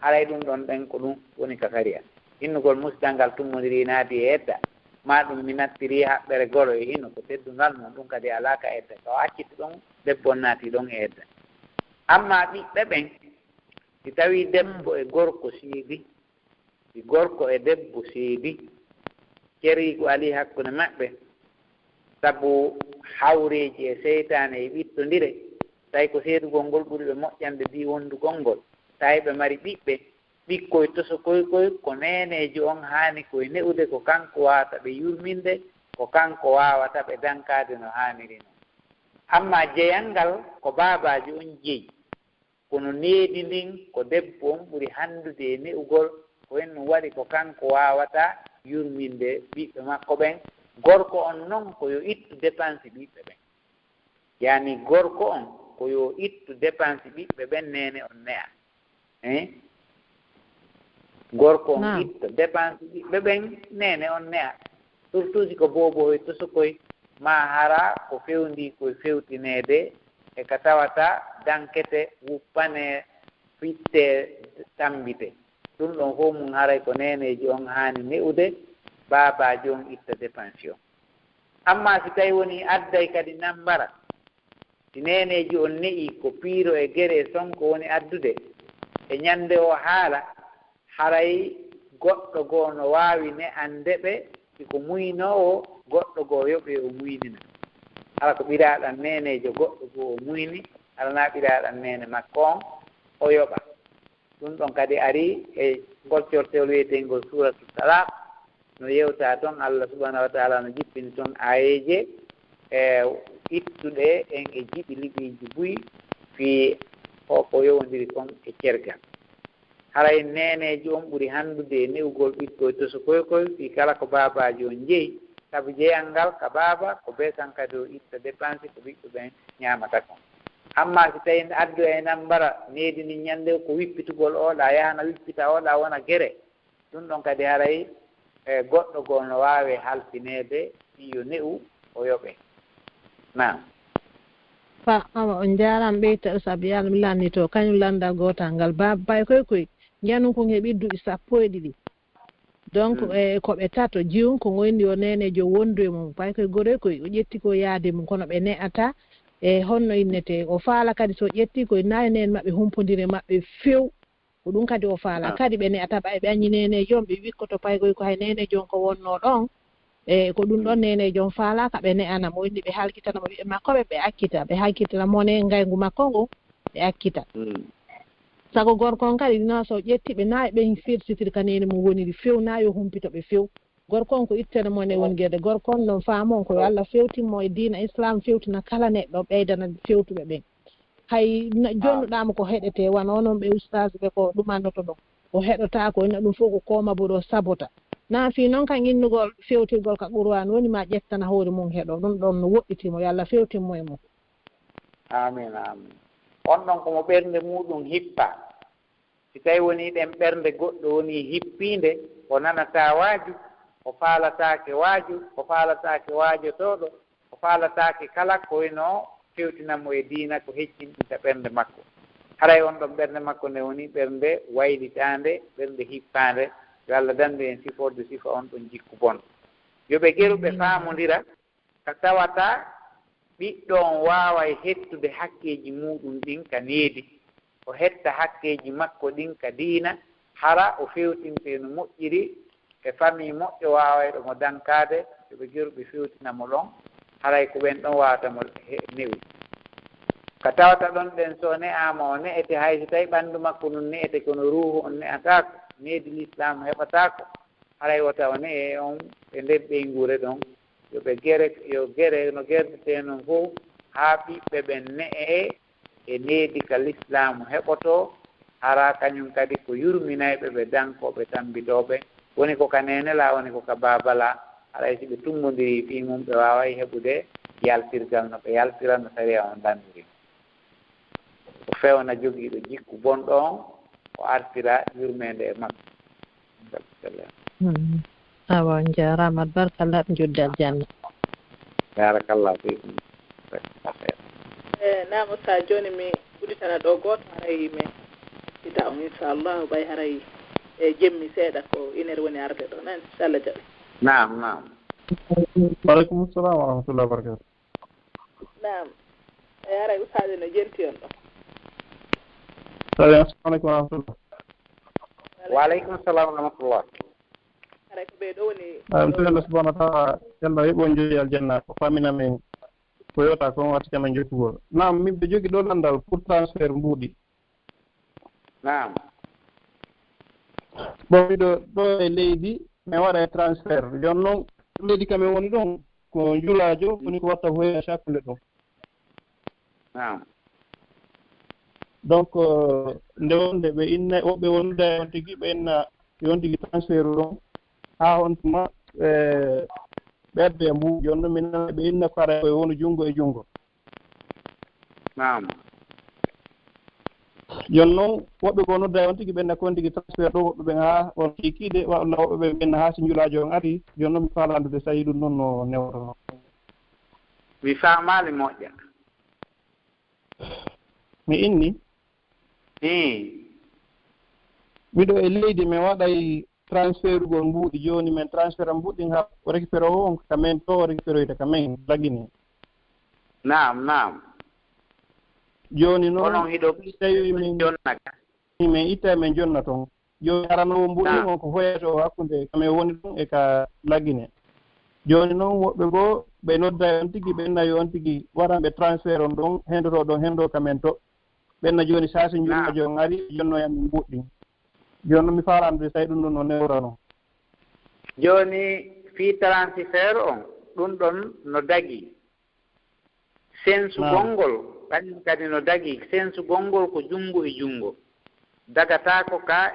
haray ɗum ɗon ɗen ko ɗum woni ka sariya. Innugol musidal ngal tummondirii naadi e edda, maa ɗum mi nattirii haɓɓere goro e hino ko teddungal mum, ɗum kadi alaa ka edda. Ka o acciti ɗon, debbo on naatii ɗon e edda. Amma ɓiɓɓe ɓen, si tawii debbo e gorko seedi, si gorko e debbo seedi, ceriigu alii hakkunde maɓɓe, sabu hawreeji e seytaane e ɓittondire, tawi ko seedugol ngol ɓuri ɓe moƴƴande bii wondugol ngol, tawi ɓe mari ɓiɓɓe, ɓikkoy tosokoy koy, ko neeneejo on haani koy ne'ude, ko kanko waawata ɓe yurminde, ko kanko waawata ɓe dankaade no haaniri non. Amma jeyal ngal ko baabaajo on jeyi. Kono needi ndin ko debbo on ɓuri hanndude e ne'ugol, ko en ɗum waɗi ko kanko waawata yurminde ɓiɓɓe makko ɓen. Gorko on non ko yo ittu dépense ɓiɓɓe ɓen. Yaani gorko on ko yo ittu dépense ɓiɓɓe ɓen, neene on ne'a. Hein? Gorko on Naam. Itta dépense ɓiɓɓe ɓen, neene on ne'a. Surtout si ko boobohoy tosokoy, maa hara ko fewndii koy fewtineede e ka tawata dankete, wuppane, fitte, tambite. Ɗum ɗon fof mum haray ko neeneejo on haani ne'ude, baabaajo on itta dépense on. Amma si tawi woni adday kadi nambara, si neeneejo on ne'i ko piiro e gere e sonko woni addude, e ñande o haala, haray goɗɗo goo no waawi ne'ande ɓe, si ko muynoowo, goɗɗo goo yoɓee o muynina. Hara ko ɓiraaɗan neeneejo goɗɗo goo o muyni, hara na ɓiraaɗan neene makko on o yoɓa. Ɗum ɗon kadi ari e ngol cortewol wiyeteengol Suuratu Talaaq, no yewta ton, Allah subhaanahu wa ta'aala no jippini ton aayeeje, e ittuɗe en e jiɓi liɓiiji buy fii ko, ko yowondiri kon e cergal. Haray neeneejo on ɓuri hanndude e ne'ugol ɓikkoy tosokoy koy fii kala ko baabaajo on jeyi, sabu jeyal ngal ka baaba ko bee kan kadi o itta dépense ko ɓiɓɓe ɓen ñaamata kon. Amma si tawii addu e nambara needi ndin ñande ko wippitugol oɗa, yahana wippita oɗa wona gere, ɗum ɗon kadi haray, e, goɗɗo goo no waawi halfineede yo ne'u o yoɓe. Naam. Fa, awa, on njaaraama ɓeyta, sabu Yalla mi lanndito, kañum lanndal gootal ngal. Ba, bay koy koy, njanum kon heɓi duuɓi sappo e ɗiɗi. Donc, Mm. E, ko ɓe tato, jiyum ko ngoyndi o neeneejo wondu e mum. Bay koy goroy koy, o ƴetti ko yaade mum, kono ɓe ne'ata, e, honno innete. O faala kadi so ƴetti koy, nayi neen maɓɓe humpondire maɓɓe few. Ko ɗum kadi o faala. Ah. Kadi ɓe ne'ata ɓay ɓe añi neeneejo on, ɓe wikkoto paygoy ko hay neeneejo on ko wonnoo ɗon. E ko ɗum ɗon Mm. neeneejo on faalaaka, ɓe ne'ana mo, inni ɓe halkitana mo ɓiɓɓe makko ɓe, ɓe accita, ɓe halkitana mone ngayngu makko ngun, ɓe accita. Mm. Sago gorko on kadi, no so ƴetti ɓe, nayi ɓen firsitiri ka neene mum woniri few, na yo humpito ɓe few. Gorko on ko ittene mone woni gede. Gorko on non faamu on ko yo Allah fewtin mo e diina Islam, fewtina kala neɗɗo, ɓeydana fewtuɓe ɓen. Hay na-, Ah. jonnuɗaa mo ko heɗetee, wano onon ɓe ustaas ɓe ko ɗumannoto ɗon. O heɗotaako, ina ɗum fof ko kooma boɗo sabota. Na fii non kan innugol fewtirgol ka Qur'aan woni ma ƴettana hoore mum heɗo. Ɗum ɗon no woɗɗiti mo, yo Allah fewtin mo e mum. Amin, amin. On ɗon ko mo ɓernde muuɗum hippa. Si tawi woni ɗen ɓernde goɗɗo woni hippiinde, o nanataa waaju, o faalataake waaju, o faalataake waajotooɗo, o faalataake kala ko wino fewtina mo e diina ko heccinɗinta ɓernde makko. Haray on ɗon ɓernde makko nde woni ɓernde waylitaande, ɓernde hippaande. Yo Allah dandu en siforde sifa on ɗon jikku bonɗo. Yo ɓe geru ɓe faamondira ka tawata ɓiɗɗo on waaway hettude hakkeeji muuɗum ɗin ka needi. O hetta hakkeeji makko ɗin ka diina, hara o fewtinte no moƴƴiri e famii moƴƴo waawayɗo mo dankaade, yo ɓe geru ɓe fewtina mo ɗon, haray ko ɓen ɗon waawata mo he-, newi. Ka tawata ɗon ɗen so o ne'aama o ne'ete, hay si tawi ɓanndu makko nun ne'ete kono ruuhu on ne'ataako, needi lislaamu heɓataako, haray wota o ne'e on e nder ɓeynguure ɗon, yo ɓe gere, yo gere no gertetee non fow, haa ɓiɓɓe ɓen ne'ee e needi ka lislaamu heɓotoo, hara kañum kadi ko yurminayɓe ɓe dankooɓe tammbitooɓe, woni ko ka neene laa, woni ko ka baaba laa, haray si ɓe tummbondirii fii mum, ɓe waaway heɓude yaltirgal no ɓe yaltira no sariya on danndiri. O fewna jogiiɗo jikku bonɗo on, o artira yurmeende e makko. Awa, on njaaraama, barkallah, ɓe njoddi aljanna. Barakallah fiikum. E naam, sa jooni mi udditana ɗo gooto, haray mi ita on, inchallah, ɓay haray e jemmi seeɗa ko iner woni arde ɗo nan, inchallah jaɓi. Naam, naam. Waaleykum salam wa rahmatullahi wa barakatuh. Naam. E haray ustaade no jenti on ɗo. Salam, assalamu aleykum wa rahmatullah. Waaleykum salam wa rahmatullah. Haray ko ɓe ɗo woni. Am to Allah subhanahu wa ta'ala, Allah yoɓo on joyi aljanna, ko famina men ko yota ko on watti kamen jokkugol. Naam, min ɓe jogi ɗo landal pour transfert mbuuɗi. Naam. Bon, miɗo ɗo e leydi, mi waɗa e transfert. Jon noon, leydi kam e woni ɗon, ko njulaajo, woni ko watta voyage hakkunde ɗon. Naam. Donc, euh, nde wonde ɓe inna, woɓɓe wonda e on tigi, ɓe inna e on tigi transfert ɗon, haa on tuma, e, ɓe adda e mbuuɗi. Jon noon, min nana ɓe inna ko ara koye wonu junngo e junngo. Naam. Jon noon, woɓɓe ko nodda e on tigi, ɓe inna ko on tigi transfert ɗo, woɓɓe ɓen haa on kiikiiɗe, walla woɓɓe ɓen ɓe inna haa si njulaajo on ari. Jon noon, mi faala anndude so tawi ɗum noon no newrono. Mi faamaali moƴƴa. Mi inni? Ii. Miɗo e leydi, mi waɗay transferugol mbuuɗi. Jooni men transfert mbuuɗi, ha o récupéré o on ka men to, o récupéroyta ka men, lagine. Naam, naam. Jooni noon, Kono hiɗo tawi min jonna ka. Min itta e men jonna toon. Jooni arano o mbuuɗi Naam. On ko voyage o hakkunde ka men woni ɗum e ka lagine. Jooni noon, woɓɓe goo, ɓe nodda e on tigi, ɓe inna yo on tigi waɗan ɓe transfert on ɗon, hendoto ɗon, hendo ka men to. Ɓe inna jooni, saa si njulaajo on ari, jonno yam min mbuuɗi. Jooni noon, mi faala anndude tawi ɗum ɗon no newrano. Jooni, fii transfert on, ɗum ɗon no dagii. Sensugol ngol, kañum kadi no dagii. Sensugol ngol ko junngo e junngo. Dagataako ka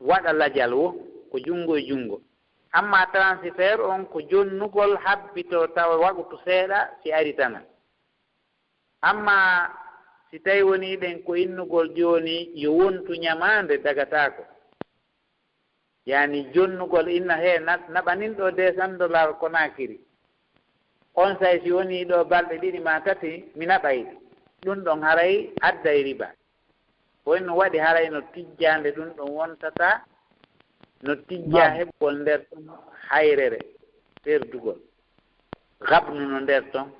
waɗa lajal wo, ko junngo e junngo. Amma transfert on ko jonnugol habbitoo tawa waqtu seeɗa si ari tana. Amma si tawi wonii ɗen ko innugol jooni yo wontu ñamaande, dagataako. Yaani jonnugol inna hee na-, naɓanin ɗo deux cents dollars Konaakiri. Onsay si wonii ɗo balɗe ɗiɗi maa tati mi naɓay ɗi. Ɗum ɗon haray adday riba. Ko en no waɗi haray no tijjaande ɗum ɗon wontata, no tijjaa heɓugol nder ton hayrere, perdugol. Gabnu no nder ton.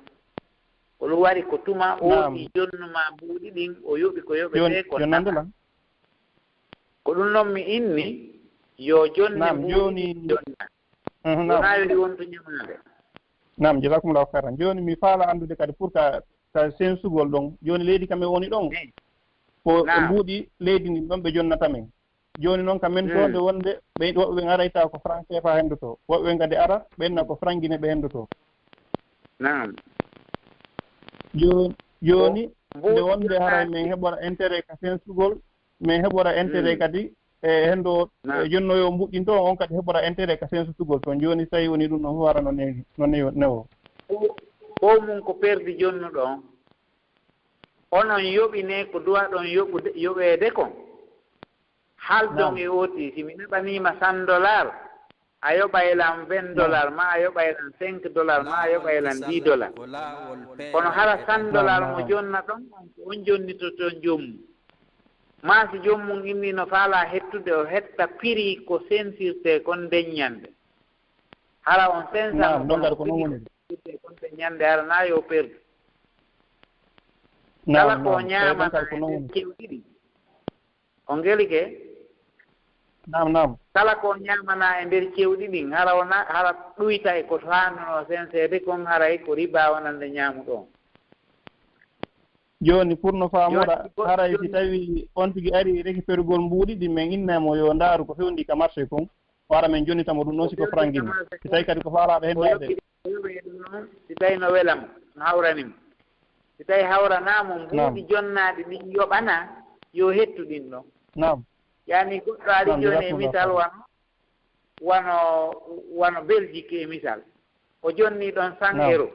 Ko ɗum waɗi ko tuma o jonnu maa mbuuɗi ɗin, o yoɓi ko yoɓetee ko nafa. Ko ɗum noon mi inni, yo jonne mbuuɗi ɗin jonna. Wonaa yo ɗi wontu ñamaande. Naam, jazakumullahu khairan. Jooni mi faala anndude kadi pour ka, ka sensugol ɗon. Jooni leydi kam e woni ɗon. Ko e mbuuɗi leydi ndin ɗon ɓe jonnata men. Jooni noon ka men to nde wonde, ɓe woɓɓe ɓen arayta ko franc C F A hendoto. Woɓɓe ɓen kadi ara, ɓe inna ko franc Guinée ɓe hendoto. Naam. Jooni, jooni nde wonde haray men heɓora intérêt ka sensugol, men heɓora intérêt kadi e hendo e jonno yo mbuɗɗinto on, on kadi heɓora intérêt ka sensutugol toon. Jooni so tawi woni ɗum ɗon fof wara no newi, no newo, newo. Fof mum ko perdi jonnuɗo on. Onon yoɓine ko duwaɗon yoɓude, yoɓeede kon. Haaldon e O T, si mi naɓaniima cent dollars, a yoɓay lan vingt dollars, ma a yoɓay lan cinq dollars, ma a yoɓay lan dix dollars. Kono hara cent dollars mo jonna ɗon, on ko on jonnitoto joom mum. Ma si joom mum inni no faalaa hettude, o hetta prix ko sensirtee kon nden ñande. Hara on sensan kon prix ko sensirtee kon nden ñande, hara na yo perdu. Kala ko ñaamata e nder cewɗi ɗin. On gelike? Naam, naam. Kala ko ñaamana e nder cewɗi ɗin, hara wona, hara ɗuyta e ko faanuno senseede kon, haray ko riba wonande ñaamuɗo on. Jooni, pour no faamora, haray si tawi on tigi ari rekiperugol mbuuɗi ɗin, men inna mo yo ndaaru ko fewndi ka marché kon, o ara men jonnita mo ɗum ɗon si ko franc gine. Si tawi kadi ko faalaaɗo hennaade. O yoɓi ɗum noon, si tawi no wela mo, no hawrani mo. Si tawi hawranaa mo, mbuuɗi jonnaaɗi ɗin yoɓana, yo hettu ɗin ɗon. Naam. Yani goɗɗo ari jooni e misal wano, wano, wano Belgique e misal. O jonni ɗon cent euro.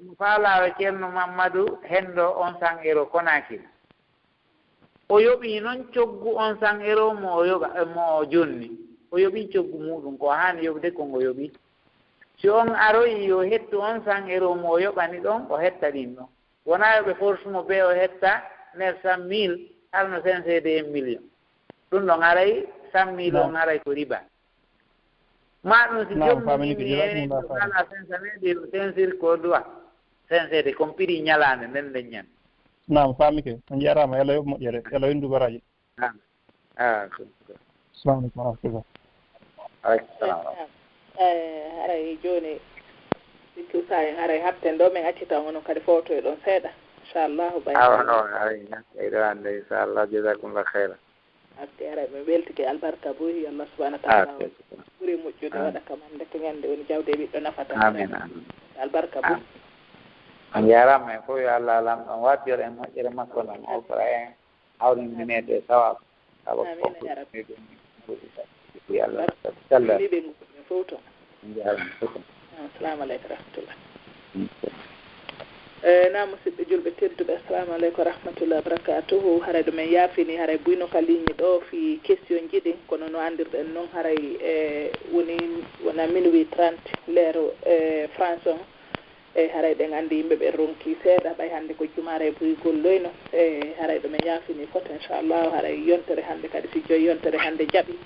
Mo faalaaɗo Ceerno Mammadu Hendo on cent euro Conakry. O yoɓi noon coggu on cent euro mo o yoɓa, mo o jonni. O yoɓi coggu muuɗum, ko o haani yoɓde kon o yoɓi. Si on aroyi yo hettu on cent euro mo o yoɓani ɗon, o hetta ɗin ɗon. Wonaa yo ɓe force mo bee o hetta neuf cent mille, hara no senseede un million. Ɗum ɗon haray cent mille on haray ko riba. Ma ɗum si joom mum inni en, ko kala sensaneede, yo sensir ko duwa. Senseede kon prix ñalaande nden nden ñande. Naam, faamike. On njaaraama, Yalla yoɓ moƴƴere. Yalla windu baraaji. Naam. Ah, ko, ko. Assalamu alaikum warahmatullah. Alaikum salam. Eh, haray jooni, sikki usa en haray hapten ɗo, min accita on onon kadi fowtoyɗon seeɗa. Inchallahu, bay. Awa, no, haray, eɗo hannde, inchallah, jazakumullah khaira. Atte, haray, min weltike albarka buy, yo Allah subhanahu wa ta'ala ɓuri moƴƴude, waɗa ka mande ko ñande woni jawde e ɓiɗɗo nafata. Amin, amin. Albarka buy. On njaaraama, en fof yo Allah lamɗo on waajor en moƴƴere makko non, o fora en. Hawrindineede e sawaabu. Amin, ya Rabbi. Yo Allah sallah. Ni ɓe ngoni fof toon. Njaaraama fof. Assalamu aleykum wa rahmatullah. Eh, na musidɓe julɓe tedduɓe, assalamu aleykum wa rahmatullah wa barakatuhu. Haray ɗo men yaafini, haray buyno ka ligne ɗo fii question ji ɗin, kono no anndirɗen non, haray, eh, woni, wona minuit trente, l'heure, eh, France on. Eyi, haray ɗen anndi yimɓe ɓen ronki seeɗa, ɓay hannde ko jumaare buy golloyno. Eyi, haray ɗo men yaafini fof, inchallah, haray yontere hannde kadi, si joyi yontere hannde jaɓi,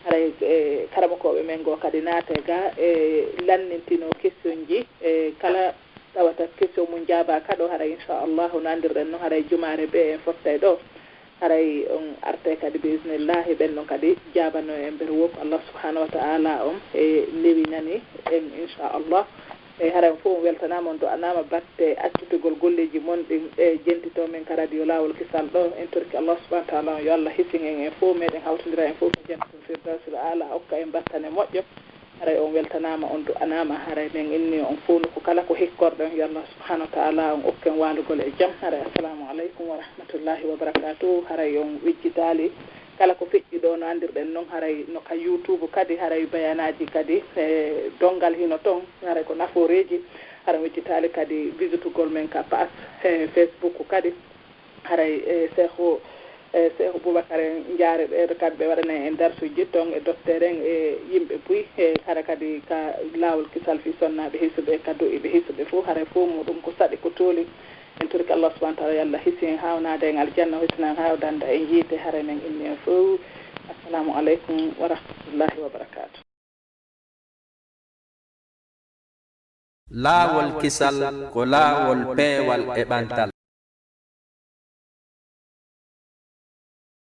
haray, e, karamokooɓe men goo kadi naate ga, e, lannintino question ji, e, kala tawata question mum jaabaka ɗo, haray inchallah, no anndirɗen no, haray jumaare bee en fottay ɗo. Haray on artay kadi bi isnillahi, ɓen ɗon kadi jaabano en nder woo ko Allah subhanahu wa ta'ala on e newinani en, inchallah. E haray on fof on weltanaama, on du'anaama batte accitugol golleeji mon ɗin e jentito men ka radio Laawol Kisal ɗo. En torki Allah subhanahu wa ta'ala on yo Allah hisin en, en fof meɗen hawtindira en fof ka jannatul firdawsil aala, hokka en battane moƴƴo. Haray on weltanaama, on du'anaama, haray men inni on fof nokku kala ko hikkorɗon, yo Allah subhanahu wa ta'ala on okken waalugol e jam. Haray assalamu aleykum wa rahmatullahi wa barakatuh. Haray on wejjitaali kala ko feƴƴi ɗo, no anndirɗen non, haray no ka YouTube kadi, haray bayanaaji kadi, e donngal hino ton, haray ko nafooreeji. Haray on wejjitaali kadi visitugol men ka page, e Facebook kadi. Haray, e, Seehu, e, Seehu Bubakar en njaare ɓe, ɓe kadi ɓe waɗana en darsuuji ton e docteur en e yimɓe buy, e hara kadi ka Laawol Kisal fii sonnaaɓe hisuɓe, ka du'iiɓe hisuɓe fof, haray fof muɗum ko saɗi ko tooli. En torike Allah subhanahu wa ta'ala, yo Allah hisi en haawnaade en aljanna, o hisina en haawdanda en yiite, haray men inni en fof. Assalamu aleykum wa rahmatullahi wa barakatuh. Laawol Kisal ko laawol peewal e ɓantal.